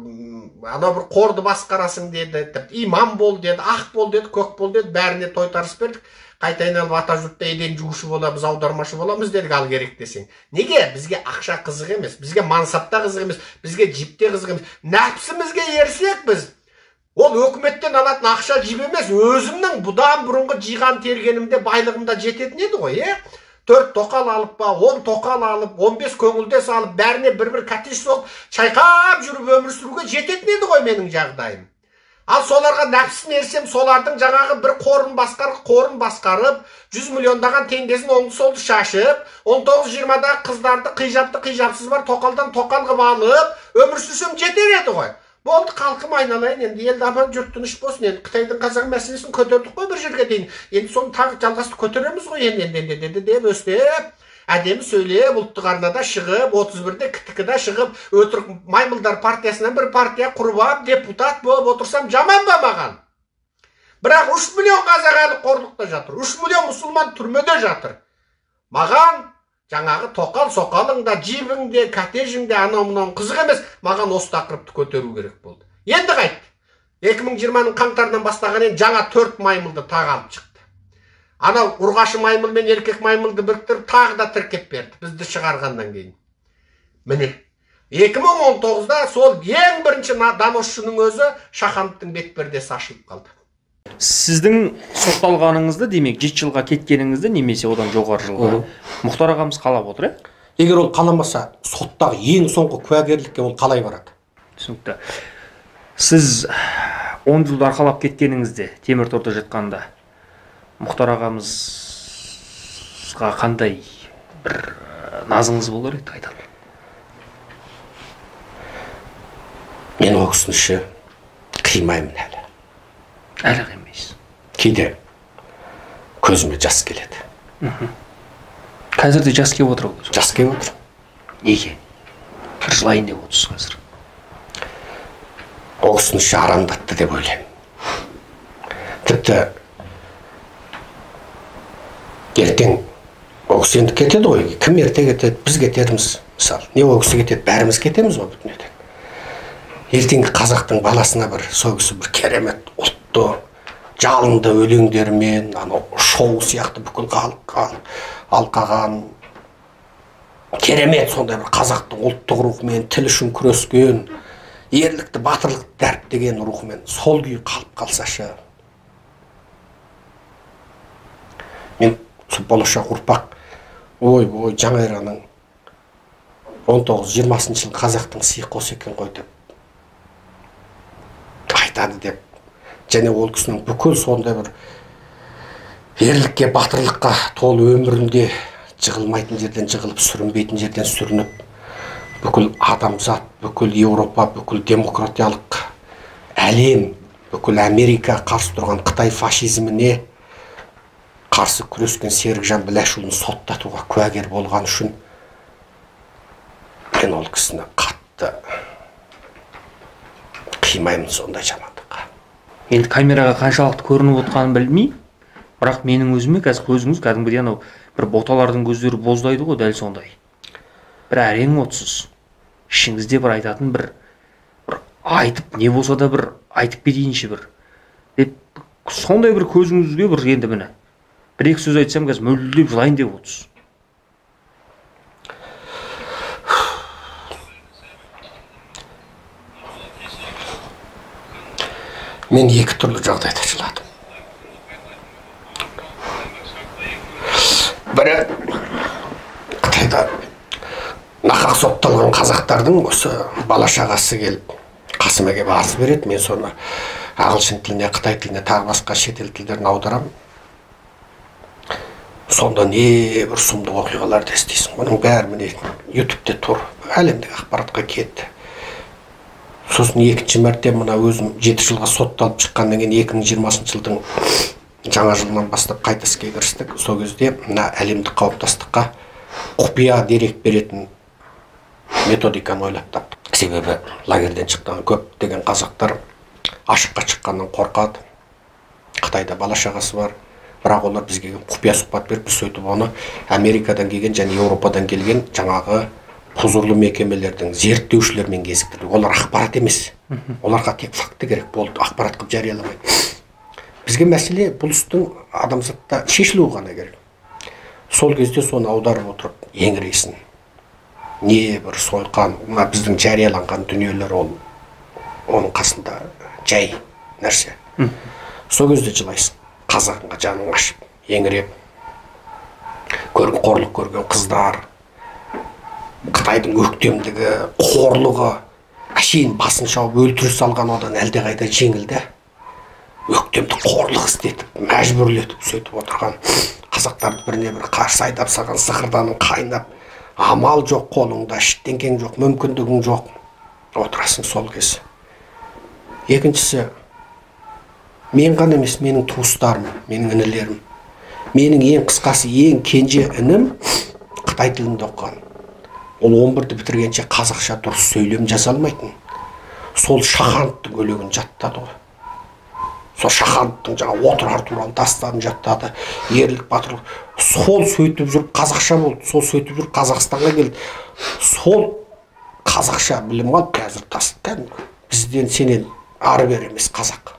анау бір қорды басқарасың деді, тіпті имам бол деді, ақ бол деді, көк бол деді, бәріне тойтарыс бердік. Қайта айналып ата жұртта еден жуушы боламыз, аудармашы боламыз дедік, ал керек десең. Неге? Бізге ақша қызық емес, бізге мансапта қызық емес, бізге джип те қызық емес. Нәпсімізге ерсек біз, ол өкіметтен алатын ақша джип емес, өзімнің бұдан бұрынғы жиған тергенімде байлығымда жететін еді ғой, е? 4 тоқал алып па, 10 тоқал алып, 15 көңілдес алып, бәріне бір-бір кәтеш соғып, шайқап жүріп өмір сүруге жететін еді ғой менің жағдайым. Ал соларға нәпсін ерсем, солардың жаңағы бір қорын басқарып, 100 миллиондаған теңгесін оңды-солды шашып, 19-20-да қыздарды қижапты қижапсыз бар тоқалдан тоқал қылып алып, өмір сүрсем жетер еді ғой. Болды, халқым айналайын, енді елді аман, жұрт тыныш болсын, енді Қытайдың қазақ мәселесін көтердік қой бір жерге дейін. Енді соны тағы жалғасты көтереміз ғой, енді деп өстіп, әдемі сөйлеп, ұлттық арнада шығып, 31-де КТК-да шығып, өтірік маймылдар партиясынан бір партия құрып алып, депутат болып отырсам жаман ба маған? Бірақ 3 миллион қазақ әлі қорлықта жатыр, 3 миллион мұсылман түрмеде жатыр. Маған жаңағы тоқал соқалың да, джибің де, коттеджің де, анау мынау қызық емес, маған осы тақырыпты көтеру керек болды. Енді қайтты. 2020-ның қаңтарынан бастаған енді жаңа 4 маймылды тағы алып шықты. Анау ұрғашы маймыл мен еркек маймылды біріктіріп тағы да тіркеп берді, бізді шығарғаннан кейін. Міне, 2019-да сол ең бірінші доносшының өзі Шахановтың бетпердесі ашылып қалды. Сіздің сотталғаныңызды, демек 7 жылға кеткеніңізді немесе одан жоғары жылға Мұхтар ағамыз қалап отыр, е? Егер ол қаламаса, соттағы ең соңғы куәгерлікке ол қалай барады? Түсінікті. Сіз 10 жылды арқалап кеткеніңізде, темір торда жатқанда Мұхтар ағамызға қандай бір назыңыз болар еді, айтады? Ол кісіні ше қимаймын әлі. Әлі қимайсыз. Кейде көзіме жас келеді. Қазір де жас келіп отыр ғой. Жас келіп отыр. Неге? Бір жылайын деп отырсыз қазір. Ол кісіні ше арандатты деп ойлаймын. Тіпті ертең ол кісі енді кетеді ғой. Кім ерте кетеді, біз кетерміз. Мысалы, не ол кісі кетеді, бәріміз кетеміз ғой бүтін. Ертеңгі қазақтың баласына бір сол кісі бір керемет ұлтты жалынды өлеңдерімен, анау шоу сияқты бүкіл халыққа алқаған керемет сондай бір қазақтың ұлттық рухымен, тіл үшін күрескен, ерлікті, батырлықты дәріптеген рухымен сол күйі қалып қалсашы. Мен болашақ ұрпақ, ой-ой, жаңа эраның 19-20 жыл қазақтың сыйы қос екен ғой деп айтады деп. Және ол кісінің бүкіл сондай бір ерлікке, батырлыққа толы өмірінде жығылмайтын жерден жығылып, сүрінбейтін жерден сүрініп, бүкіл адамзат, бүкіл Еуропа, бүкіл демократиялық әлем, бүкіл Америка қарсы тұрған Қытай фашизміне қарсы күрескен Серікжан Біләшұлын соттатуға куәгер болған үшін мен ол кісіні қатты қимаймын сондай жамандыққа. Енді камераға қаншалықты көрініп отқанын білмей, бірақ менің өзіме қазір көзіңіз кәдімгідей анау бір боталардың көздері боздайды ғой, дәл сондай. Бір әрең отсыз. Ішіңізде бір айтатын бір айтып, не болса да бір айтып кетейінші бір деп сондай бір көзіңізге бір енді міне бір екі сөз айтсам қазір мөлдеп жылайын деп отырсыз. Мен екі түрлі жағдайда жыладым. Бірі Қытайда нақақ сотталған қазақтардың осы бала шағасы келіп қасыма келіп арыз береді. Мен соны ағылшын тіліне, қытай тіліне, тағы басқа шетел тілдерін аударамын. Сонда не бір сұмдық оқиғаларды естисің. Оның бәрі міне ютубте тұр, әлемдік ақпаратқа кетті. Сосын екінші мәрте мына өзім 7 жылға сотталып шыққаннан кейін 2020 жылдың жаңа жылынан бастап қайта іске кірістік. Сол кезде мына әлемдік қауымдастыққа құпия дерек беретін методиканы ойлап таптық. Себебі лагерден шыққан көптеген қазақтар ашыққа шыққаннан қорқады. Қытайда бала шағасы бар. Бірақ олар бізге құпия сұхбат беріп, біз сөйтіп оны Америкадан келген және Еуропадан келген жаңағы құзырлы мекемелердің зерттеушілермен кезіктірдік. Олар ақпарат емес. Оларға тек факті керек болды, ақпарат қылып жарияламайды. Бізге мәселе бұл істің адамзатта шешілуі ғана керек. Сол кезде соны аударып отырып еңірейсің. Не бір сойқан, мына біздің жарияланған дүниелер ол оның қасында жай нәрсе. Сол кезде жылайсың. Қазағыңа жаның ашып, еңіреп, қорлық көрген қыздар, Қытайдың өктемдігі, қорлығы, әшейін басын шауып өлтіре салған одан әлдеқайда жеңілді. Өктемді қорлық істетіп, мәжбүрлетіп сөйтіп отырған қазақтарды біріне бір қарсы айдап салған, зығырданың қайнап, амал жоқ қолыңда, ештеңкең жоқ, мүмкіндігің жоқ. Отырасың сол кез. Екіншісі, мен ғана емес, менің туыстарым, менің інілерім. Менің ең қысқасы, ең кенже інім қытай тілінде оқыған. Ол 11-ді бітіргенше қазақша дұрыс сөйлем жаза алмайтын. Сол Шахановтың өлеңін жаттады ғой. Сол Шахановтың жаңа Отырар туралы дастанын жаттады, ерлік батырлық. Сол сөйтіп жүріп қазақша болды, сол сөйтіп жүріп Қазақстанға келді. Сол қазақша білім алып қазір кәдімгі бізден сенен ары бері емес қазақ.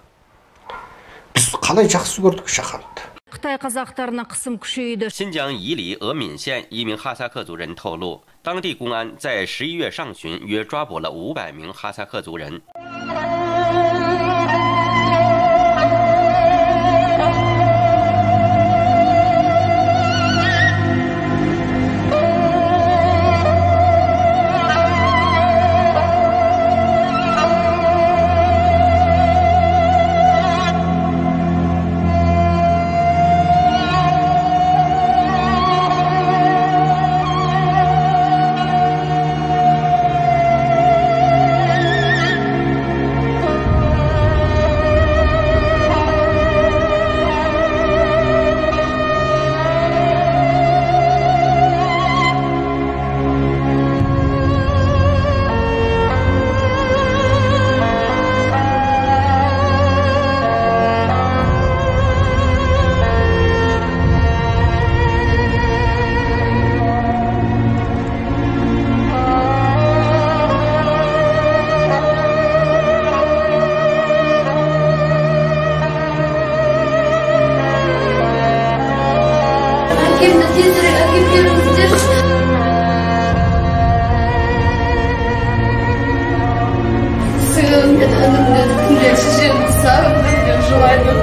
Біз қалай жақсы көрдік Шахановты. қытай қазақтарына қысым күшейді. 新疆伊犁额敏县一名哈萨克族人透露，当地公安在11月上旬约抓捕了500名哈萨克族人。Тезірек әкеліп беріңіздерші. Сіңілім мен інімнен күнде шешемді сағындым деп жылайды.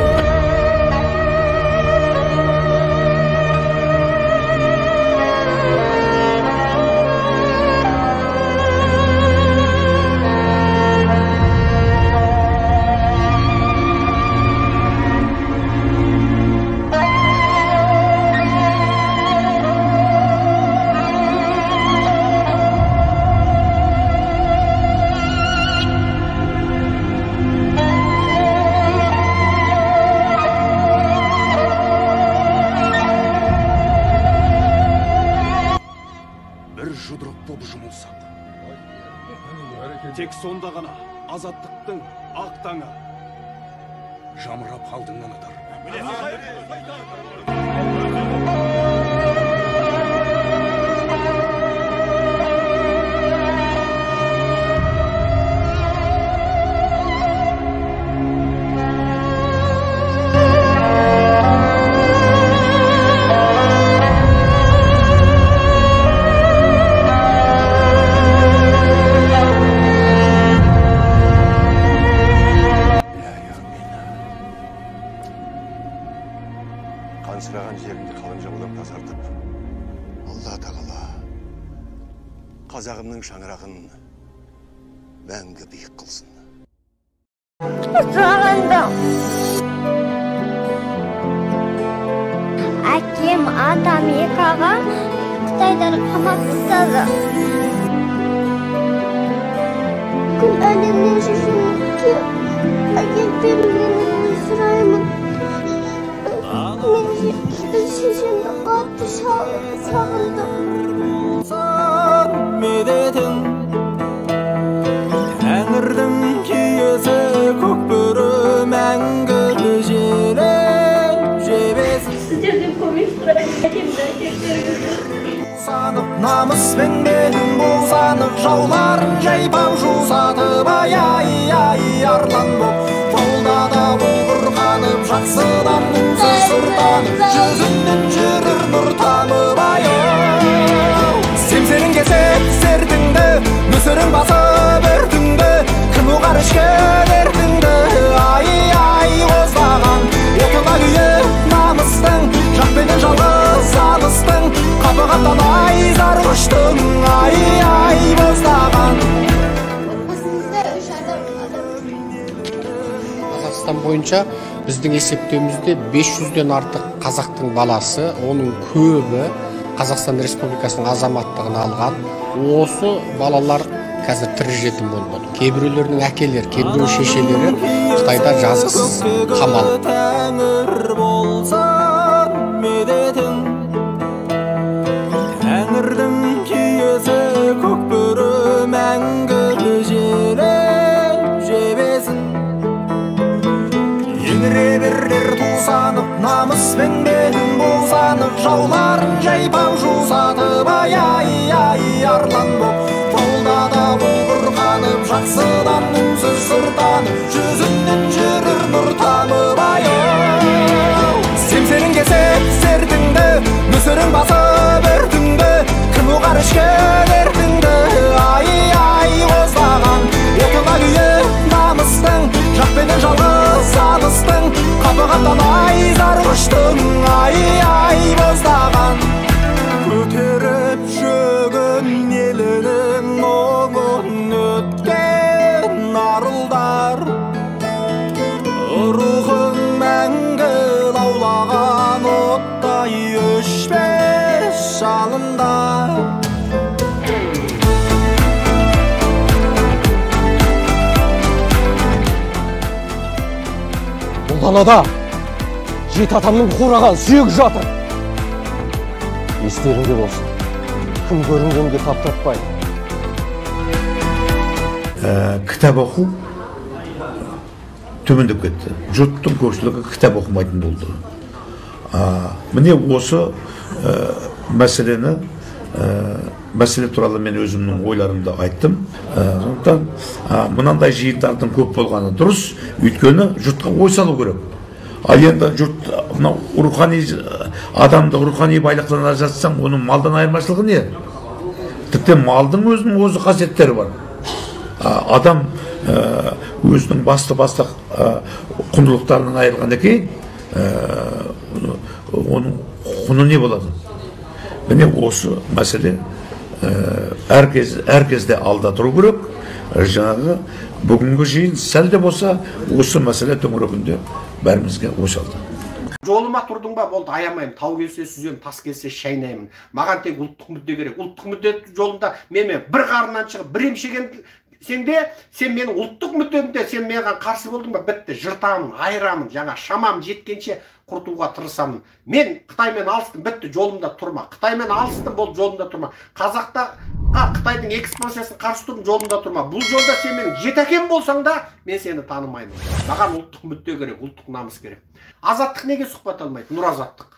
Тек сонда ғана азаттықтың ақ таңы жамырап алдыңнан атар. Қансыраған жеріңді қалың жаудан тазартып, Алла тағала қазағымның шаңырағын мәңгі биік қылсын. Сағындым. Әкем, атам, екі ағам Қытайдан қамап тастады. Бүкіл әлемнен шешемді әкеліп берулеріңізді сұраймын. Мен шешемді қатты сағындым. Медетің тәңірдің киесі көк бөрі мәңгі желіп жебесін. Сіздерден көмек сұраймын, әкемді әкеліп беріңіздер. Санып намыспен белін бусанып, жауларын жайпап жусатып, ай ай ай арлан боп жолда да бұлғырқанып, жақсыдан үнсіз сыртанып, жүзіңнен жүрір нұр тамып, ай ау. Семсерің кесіп сертіңді, нөсерің басып өртіңді, кім ұғар ішкен ертіңді, ай ай қоздаған отына күйіп намыстың, жақпенен жалғыз алыстың, қапы қаптан зар құштың, ай ай боздаған. Отбасымызда 3 адам. Қазақстан бойынша біздің есептеуімізде 500-ден артық қазақтың баласы, оның көбі Қазақстан Республикасының азаматтығын алған. Осы балалар қазір тірі жетім болып отыр. Кейбіреулерінің әкелері, кейбіреу шешелері Қытайда жазықсыз қамалып. Тәңір болсын медетің, тәңірдің киесі көк бөрі мәңгі желіп жебесін. Еңіре берер тусанып, намыспен белін бусанып, жауларын жайпап жусатып, ай ай ай арлан боп жолда да бұлғырқанып, жақсыдан үнсіз сыртанып, жүзіңнен жүрір нұр тамып, ай ау. Семсерің кесіп сертіңді, нөсерің басып өртіңді, кім ұғар ішкен ертіңді, ай ай қоздаған отына күйіп намыстың, жақпенен жалғыз алыстың, қапы қаптан зар құштың, ай ай боздаған. Көтеріп жүгін елінің мұңын өткен арылдар, рухың мәңгі лаулаған оттай өшпес жалында. Бұл далада жеті атамның қураған сүйегі жатыр. Естеріңде болсын, кім көрінгенге таптатпай. Кітап оқу төмендеп кетті. Жұрттың көпшілігі кітап оқымайтын болды. Міне осы мәселе туралы мен өзімнің ойларымды айттым. Сондықтан мынандай жиындардың көп болғаны дұрыс, өйткені жұртқа ой салу керек. Ал енді жұрт мынау рухани адамды рухани байлықтан ажыратсаң, оның малдан айырмашылығы не? Тіпті малдың өзінің өзі қасиеттері бар. Адам өзінің басты-басты құндылықтарынан айырылғаннан кейін оның құны не болады? Міне осы мәселе әр кезде алда тұру керек. Жаңағы бүгінгі жиын сәл де болса осы мәселе төңірегінде бәрімізге ой салды. Жолыма тұрдың ба, болды, аямаймын. Тау келсе сүземін, тас келсе шайнаймын. Маған тек ұлттық мүдде керек. Ұлттық мүдде жолында мен бір қарыннан шығып, бір емшеген сенде, сен менің ұлттық мүддемде, сен маған қарсы болдың ба, бітті, жыртамын, айырамын, жаңа шамам жеткенше құртуға тырысамын. Мен Қытаймен алыстым, бітті, жолымда тұрма. Қытаймен алыстым, болды, жолымда тұрма. Қазақта Қытайдың экспансиясын қарсы тұрдым, жолымда тұрма. Бұл жолда сен менің жетәкем болсаң да, мен сені танымаймын. Маған ұлттық мүдде керек, ұлттық намыс керек. Азаттық неге сұхбат алмайды? Нұр Азаттық.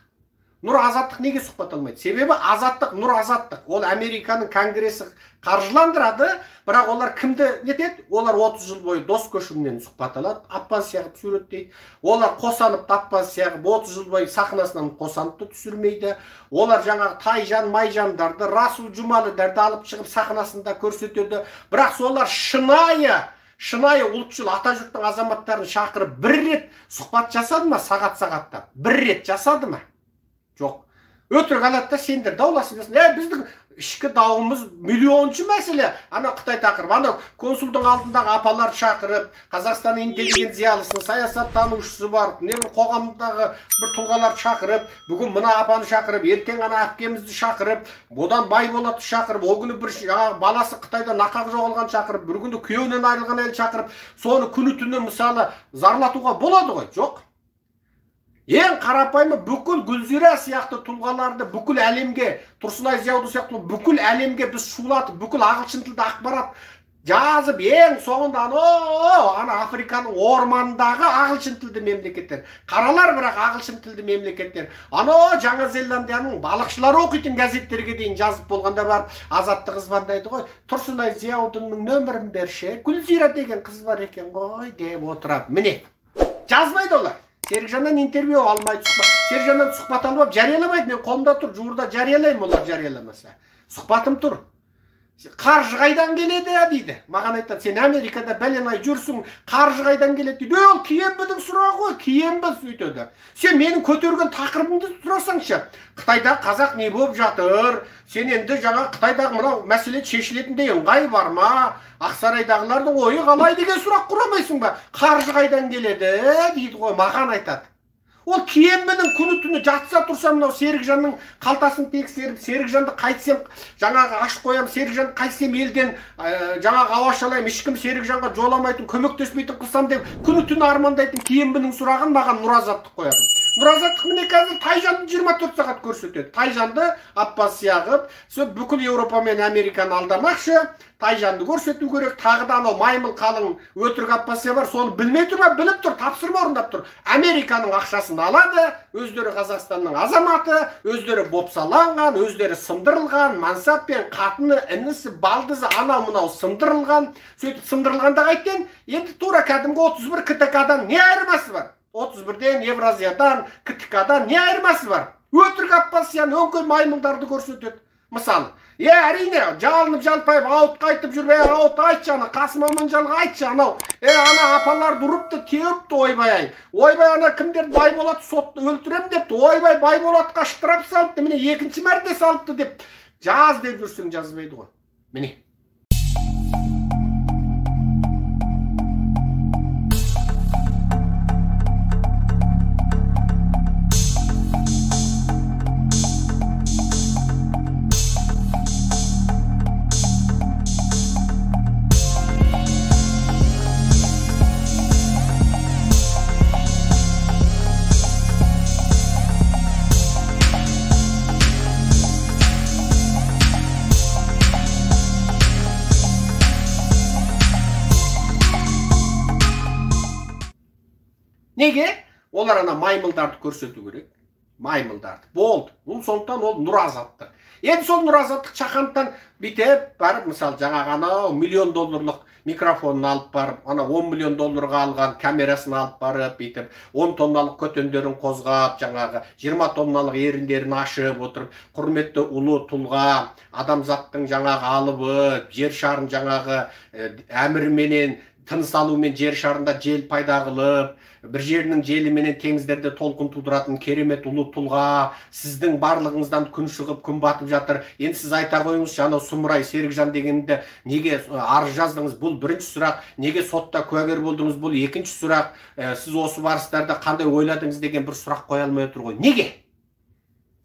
Нұр Азаттық неге сұхбат алмайды? Себебі Азаттық, Нұр Азаттық. Ол Американың конгресі қаржыландырады, бірақ олар кімді нетеді? Олар 30 жыл бойы Дос Көшімнен сұхбат алады, Аппаз сияғып суреттейді. Олар Қосановты Аппаз сияғып 30 жыл бойы сахнасынан Қосановты түсірмейді. Олар жаңағы Тайжан, Майжандарды, Расул Жұмалидарды алып шығып сахнасында көрсетеді. Бірақ солар шынайы ұлтшыл атажұрттың азаматтарын шақырып бір рет сұхбат жасады ма? Сағат-сағаттап. Бір рет жасады ма? Жоқ. Өтірік алады да сендер дауласып жатсың. Біздің ішкі дауымыз миллионшы мәселе. Ана Қытай тақырыбы, ана консулдың алдындағы апалар шақырып, Қазақстан интеллигенциялысын, саясаттанушысы бар, не бір қоғамдағы бір тұлғаларды шақырып, бүгін мына апаны шақырып, ертең ана әпкемізді шақырып, одан Байболатты шақырып, о күні бір жаңағы баласы Қытайда нақақ жоғалған шақырып, бір күні күйеуінен айырылған әйел шақырып, соны күні түні мысалы зарлатуға болады ғой. Жоқ. Ең қарапайымы бүкіл Гүлзира сияқты тұлғаларды бүкіл әлемге, Тұрсынай Зияуды сияқты бүкіл әлемге біз шулатып, бүкіл ағылшын тілді ақпарат жазып, ең соңында ана Африканың орманындағы ағылшын тілді мемлекеттер, қаралар бірақ ағылшын тілді мемлекеттер, анау Жаңа Зеландияның балықшылары оқитын газеттерге дейін жазып болғанда барып Азаттық звондайды ғой, Тұрсынай Зияудың нөмірін берші, Гүлзира деген қыз бар екен ғой деп отырады. Міне, жазбайды олар. Серікжаннан интервью алмайды, Серікжаннан сұхбат алып жарияламайды. Мен қолымда тұр, жуырда жариялаймын, олар жарияламаса. Сұхбатым тұр. Қаржы қайдан келеді дейді. Маған айтады, сен Америкада бәлен ай жүрсің, қаржы қайдан келеді дейді. Ол КМБ-дің сұрағы ғой, КМБ сөйтеді. Сен менің көтерген тақырыбымды сұрасаңшы. Қытайда қазақ не болып жатыр? Сен енді жаңа Қытайдағы мынау мәселе шешілетіндей ыңғай бар ма? Ақсарайдағылардың ойы қалай деген сұрақ құрамайсың ба? Қаржы қайдан келеді дейді ғой, маған айтады. Ол КМБ-ның күні түні жатса тұрса мынау Серікжанның қалтасын тексеріп, Серікжанды қайтсем жаңағы ашып қоям, Серікжанды қайтсем елден жаңағы ауашалаймын, ешкім Серікжанға жоламайтын, көмектеспейтін қылсам деп күні түні армандайтын КМБ-ның сұрағын маған Нұр Азаттық қояды. Нұр Азаттық міне қазір Тайжанды 24 сағат көрсетеді. Тайжанды Аппаз сияғып, сол бүкіл Еуропа мен Американы алдамақшы, Тайжанды көрсету керек. Тағы да анау маймыл қалың өтірік Аппаз бар, соны білмей тұр ма? Біліп тұр, тапсырма орындап тұр. Американың ақшасын алады, өздері Қазақстанның азаматы, өздері бопсаланған, өздері сындырылған, мансаппен қатыны, інісі, балдызы, анау мынау сындырылған. Сөйтіп сындырылғанда қайткен, енді тура кәдімгі 31 КТК-дан не айырмасы бар? 31-ден, Евразиядан, КТК-дан не айырмасы бар? Өтірік Аппаз өңкей маймылдарды көрсетеді. Мысалы, әрине, жалынып жалпайып, ауытқа айтып жүр, ауыт айтшы, ана Қасым Аманжанға айтшы, анау, ана апаларды ұрыпты, теуіпті, ойбай ай. Ойбай, ана кімдер Байболат сотты өлтірем депті, ойбай, Байболатқа штраф салыпты, міне екінші мәрте салыпты деп, жаз деп жүрсең жазбайды ғой. Міне. Неге? Олар ана маймылдарды көрсету керек. Маймылдарды. Болды. Бұл сондықтан ол Нұр Азаттық. Енді сол Нұр Азаттық Шахановтан бүйтіп барып, мысалы, жаңағы анау миллион долларлық микрофонын алып барып, ана 10 миллион долларға алған камерасын алып барып, бүйтіп 10 тонналық көтендерін қозғап, жаңағы 20 тонналық еріндерін ашып отырып, құрметті ұлы тұлға, адамзаттың жаңағы алыбы, жер шарын жаңағы әмірменен тыныс алумен жер шарында жел пайда қылып, бір жерінің желіменен теңіздерде толқын тудыратын керемет ұлы тұлға, сіздің барлығыңыздан күн шығып, күн батып жатыр. Енді сіз айта қойыңызшы, анау сұмырай Серікжан дегенді неге арыз жаздыңыз? Бұл бірінші сұрақ. Неге сотта куәгер болдыңыз? Бұл екінші сұрақ. Сіз осы барыстарда қандай ойладыңыз деген бір сұрақ қоя алмай отыр ғой. Неге?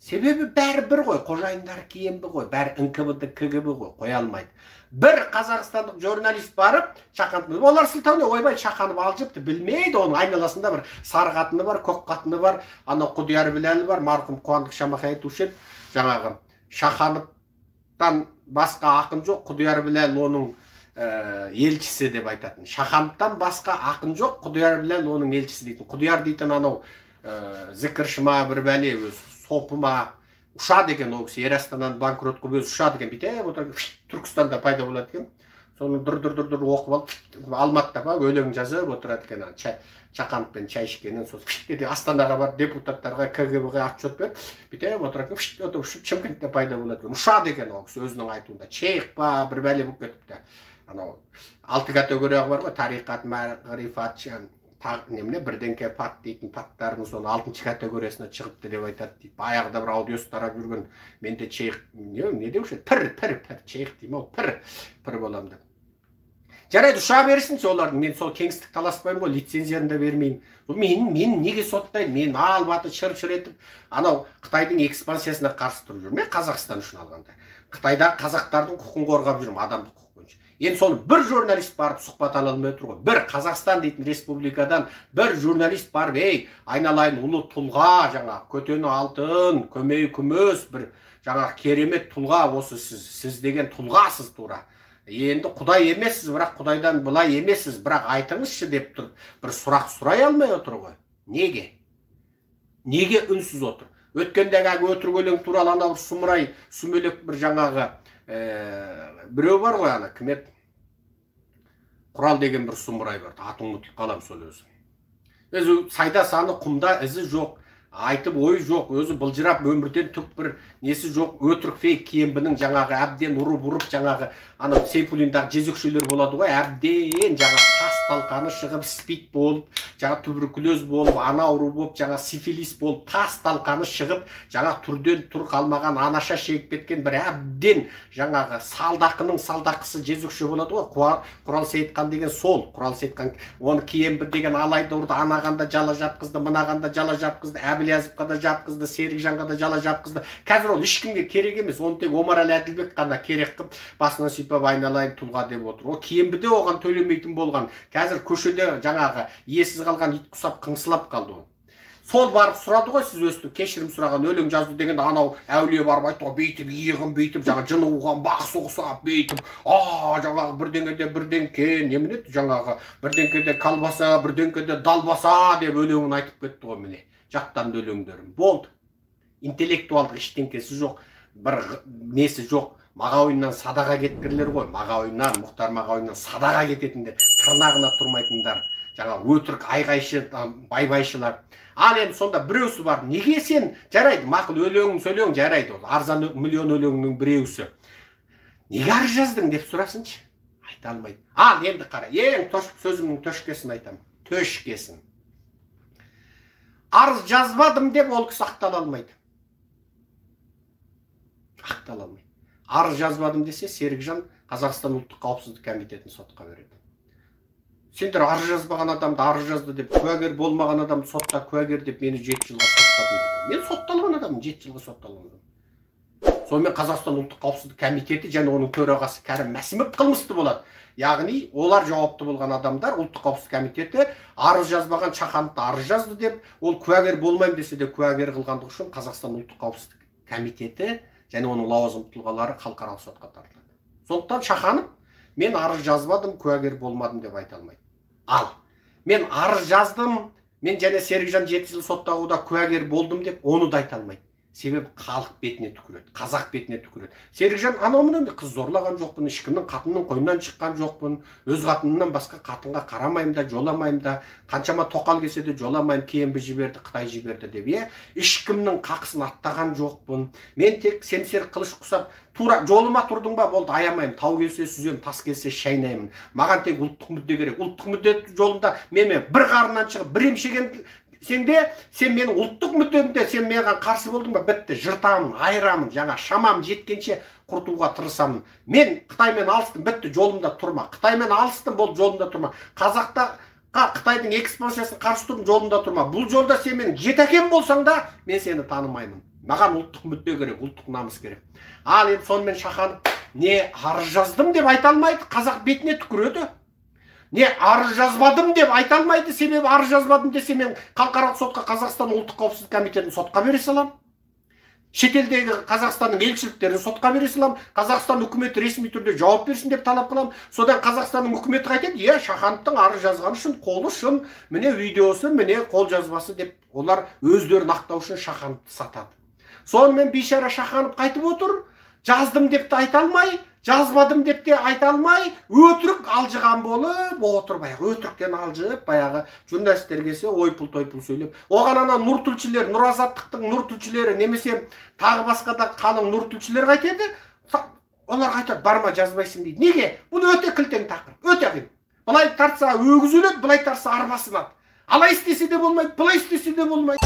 Себебі бәрі бір ғой, қожайындар КНБ ғой, бәрі НКВД, КГБ ғой, қоя алмайды. Бір қазақстандық журналист барып, Шаханов, олар сылтауне, ойбай, Шаханов алжыпты, білмейді, оның айналасында бір сары қатыны бар, көк қатыны бар, анау Құдияр Біләлі бар, марқұм Қуандық Шамахай айтушы еді, жаңағы Шахановтан басқа ақын жоқ, Құдияр Біләл оның елшісі деп айтатын. Шахановтан басқа ақын жоқ, Құдияр Біләл оның елшісі дейтін. Құдияр дейтін анау зікірші ма, бір бәле, сопы ма, ұшады екен ол кісі, Ер Астананы банкрот қылып өзі ұшады екен, бүйтіп отырып Түркістанда пайда болады екен. Соны дұр-дұр-дұр оқып алып, Алматыда ба өлең жазып отырады екен, Шахановпен шай ішкеннен сосын Астанаға барып депутаттарға, КГБ-ға отчет беріп, бүйтіп отырады екен, ұшып Шымкентте пайда болады екен. Ұшады екен ол кісі өзінің айтуында. Шейх па, бір бәле болып кетіпті. Анау алты категория бар ғой, тариқат, мағрифат, немне бірдеңке пат дейтін паттардың соны 6-шы категориясына шығыпты деп айтады дейді. Баяғыда бір аудиосы тарап жүрген, менде шейх, не деуші еді? Пір, шейх деймін ау, пір болам деп. Жарайды, ұша берсін солардың, мен сол кеңістік таласпаймын ғой, лицензияны да бермеймін. Мен неге соттайды? Мен алып аты шыр-шыр етіп, анау Қытайдың экспансиясына қарсы тұрып жүрмін. Мен Қазақстан үшін алғанда. Қытайда қазақтардың құқын қорғап жүрмін, адамдық құқық бойынша. Енді соны бір журналист барып сұхбат ала алмай отыр ғой. Бір Қазақстан дейтін республикадан бір журналист барып, ей, айналайын ұлы тұлға, жаңа көтені алтын, көмейі күміс, бір жаңа керемет тұлға, осы сіз деген тұлғасыз тура. Енді Құдай емессіз, бірақ Құдайдан былай емессіз, бірақ айтыңызшы деп тұрып, бір сұрақ сұрай алмай отыр ғой. Неге? Неге үнсіз отыр? Өткендегі әлгі өтірік өлең туралы анау сұмырай, сүмелек бір жаңағы біреу бар ғой, ана кім еді? Құрал деген бір сұмырай бар, атын ұмытып қалам сол өзі. Өзі сайда саны құмда ізі жоқ, айтып ойы жоқ, өзі былжырап өмірден түк бір несі жоқ, өтірік фейк КНБ-ның жаңағы әбден ұрып-ұрып жаңағы анау Сейфуллиндағы жезөкшелер болады ғой, әбден жаңағы тас талқаны шығып спид болып, жаңа туберкулез болып, ана ауру болып, жаңа сифилис болып, тас талқаны шығып, жаңа түрден тұр қалмаған, анаша шегіп кеткен бір әбден жаңағы салдақының салдақысы жезөкше болады ғой. Құрал Сейітхан деген сол, Құрал Сейітхан оны КНБ деген алайды ұрды, анаған да жала жапқызды, мынаған да жала жапқызды, Әблязовқа да жапқызды, Серікжанға да жала жапқызды. Қазір ол ешкімге керек емес, оны тек Омарәлі Әділбек қана керек қып, басынан сипап айналайын тұлға деп отыр. Ол КНБ-де оған төлемейтін болған. Қазір көшеде жаңағы иесіз қалған ит құсап қыңсылап қалды ол. Сол барып сұрады ғой, сіз өстіп кешірім сұраған өлең жазды дегенде анау әулие барып айтты ғой, бүйтіп иығын бүйтіп жаңа жыны қуған бақсы ұқсап бүйтіп, жаңағы бірдеңеде бірдеңке, немене еді жаңағы бірдеңкеде колбаса, бірдеңкеде далбаса деп өлеңін айтып кетті ғой, міне. Жаттанды өлеңдерім. Болды. Интеллектуалдық ештеңкесі жоқ, бір несі жоқ. Мағауиннан садаға кеткірлер ғой. Мағауиннан, Мұхтар Мағауиннан садаға кететіндер, тырнағына тұрмайтындар, жаңа өтірік айғайшы, байбайшылар. Ал енді сонда біреусі бар. Неге сен, жарайды, мақұл өлеңін сөйлең, жарайды ол. Арзан миллион өлеңнің біреусі. Неге арыз жаздың деп сұрасыншы? Айта алмайды. Ал енді қара, ең сөзімнің төшкесін айтамын. Төшкесін. Арыз жазбадым деп ол кісі ақтала алмайды. Ақтала алмайды. Арыз жазбадым десе, Серікжан Қазақстан ұлттық қауіпсіздік комитетін сотқа береді. Сендер арыз жазбаған адамды арыз жазды деп, куәгер болмаған адамды сотта куәгер деп мені 7 жылға соттадыңдар. Мен сотталған адаммын, 7 жылға сотталған адаммын. Сонымен Қазақстан ұлттық қауіпсіздік комитеті және оның төрағасы Кәрім Мәсімов қылмысты болады. Яғни олар жауапты болған адамдар, ұлттық қауіпсіздік комитеті арыз жазбаған Шахановты арыз жазды деп, ол куәгер болмаймын десе де куәгер қылғандығы үшін Қазақстан ұлттық қауіпсіздік комитеті және оның лауазымды тұлғалары халықаралық сотқа тартылады. Сондықтан Шаханов мен арыз жазбадым, куәгер болмадым деп айта алмайды. Ал мен арыз жаздым, мен және Серікжан 7 жыл сотталуда куәгер болдым деп оны да айта алмайды. Себебі халық бетіне түкіреді, қазақ бетіне түкіреді. Серікжан анау мынау қыз зорлаған жоқпын, ешкімнің қатынның қойнынан шыққан жоқпын, өз қатынымнан басқа қатынға қарамаймын да, жоламаймын да, қаншама тоқал келсе де жоламаймын, КНБ жіберді, Қытай жіберді деп, иә? Ешкімнің қақысын аттаған жоқпын. Мен тек семсер қылыш құсап, тура жолыма тұрдың ба, болды, аямаймын, тау келсе сүземін, тас келсе шайнаймын. Маған тек ұлттық мүдде керек. Ұлттық мүдде жолында мен бір қарыннан шығып, бір емшеген сенде, сен менің ұлттық мүддемде, сен маған қарсы болдың ба, бітті, жыртамын, айырамын, жаңа шамам жеткенше құртуға тырысамын. Мен Қытаймен алыстым, бітті, жолымда тұрма. Қытаймен алыстым, болды, жолымда тұрма. Қазақта Қытайдың экспансиясын қарсы тұрдым, жолымда тұрма. Бұл жолда сен менің жеті әкем болсаң да, мен сені танымаймын. Маған ұлттық мүдде керек, ұлттық намыс керек. Ал енді сонымен Шаханов не арыз жаздым деп айта алмайды, қазақ бетіне түкіреді. Не арыз жазбадым деп айта алмайды, себебі арыз жазбадым десе, мен халықаралық сотқа, Қазақстан ұлттық қауіпсіздік комитетін сотқа бере саламын. Шетелдегі Қазақстанның елшіліктерін сотқа бере саламын. Қазақстан үкіметі ресми түрде жауап берсін деп талап қыламын. Содан Қазақстанның үкіметі қайтеді, иә, Шахановтың арыз жазғаны шын, қолы шын, міне видеосы, міне қол жазбасы деп, олар өздерін ақтау үшін Шахановты сатады. Сонымен бейшара Шаханов қайтып отыр, жаздым деп те айта алмай, жазбадым деп те айта алмай, өтірік алжыған болып отыр. Баяғы өтіріктен алжып, баяғы журналистер келсе ойпыл-тойпыл сөйлеп, оған ана нұр тілшілер, Нұр Азаттықтың нұр тілшілері немесе тағы басқа да қалың нұр тілшілер қайтеді, олар айтады, барма, жазбайсың дейді. Неге? Бұл өте кілтең тақырып, өте қиын. Былай тартса өгіз өледі, былай тартса арба сынады. Алай істесе де болмайды, былай істесе де болмайды.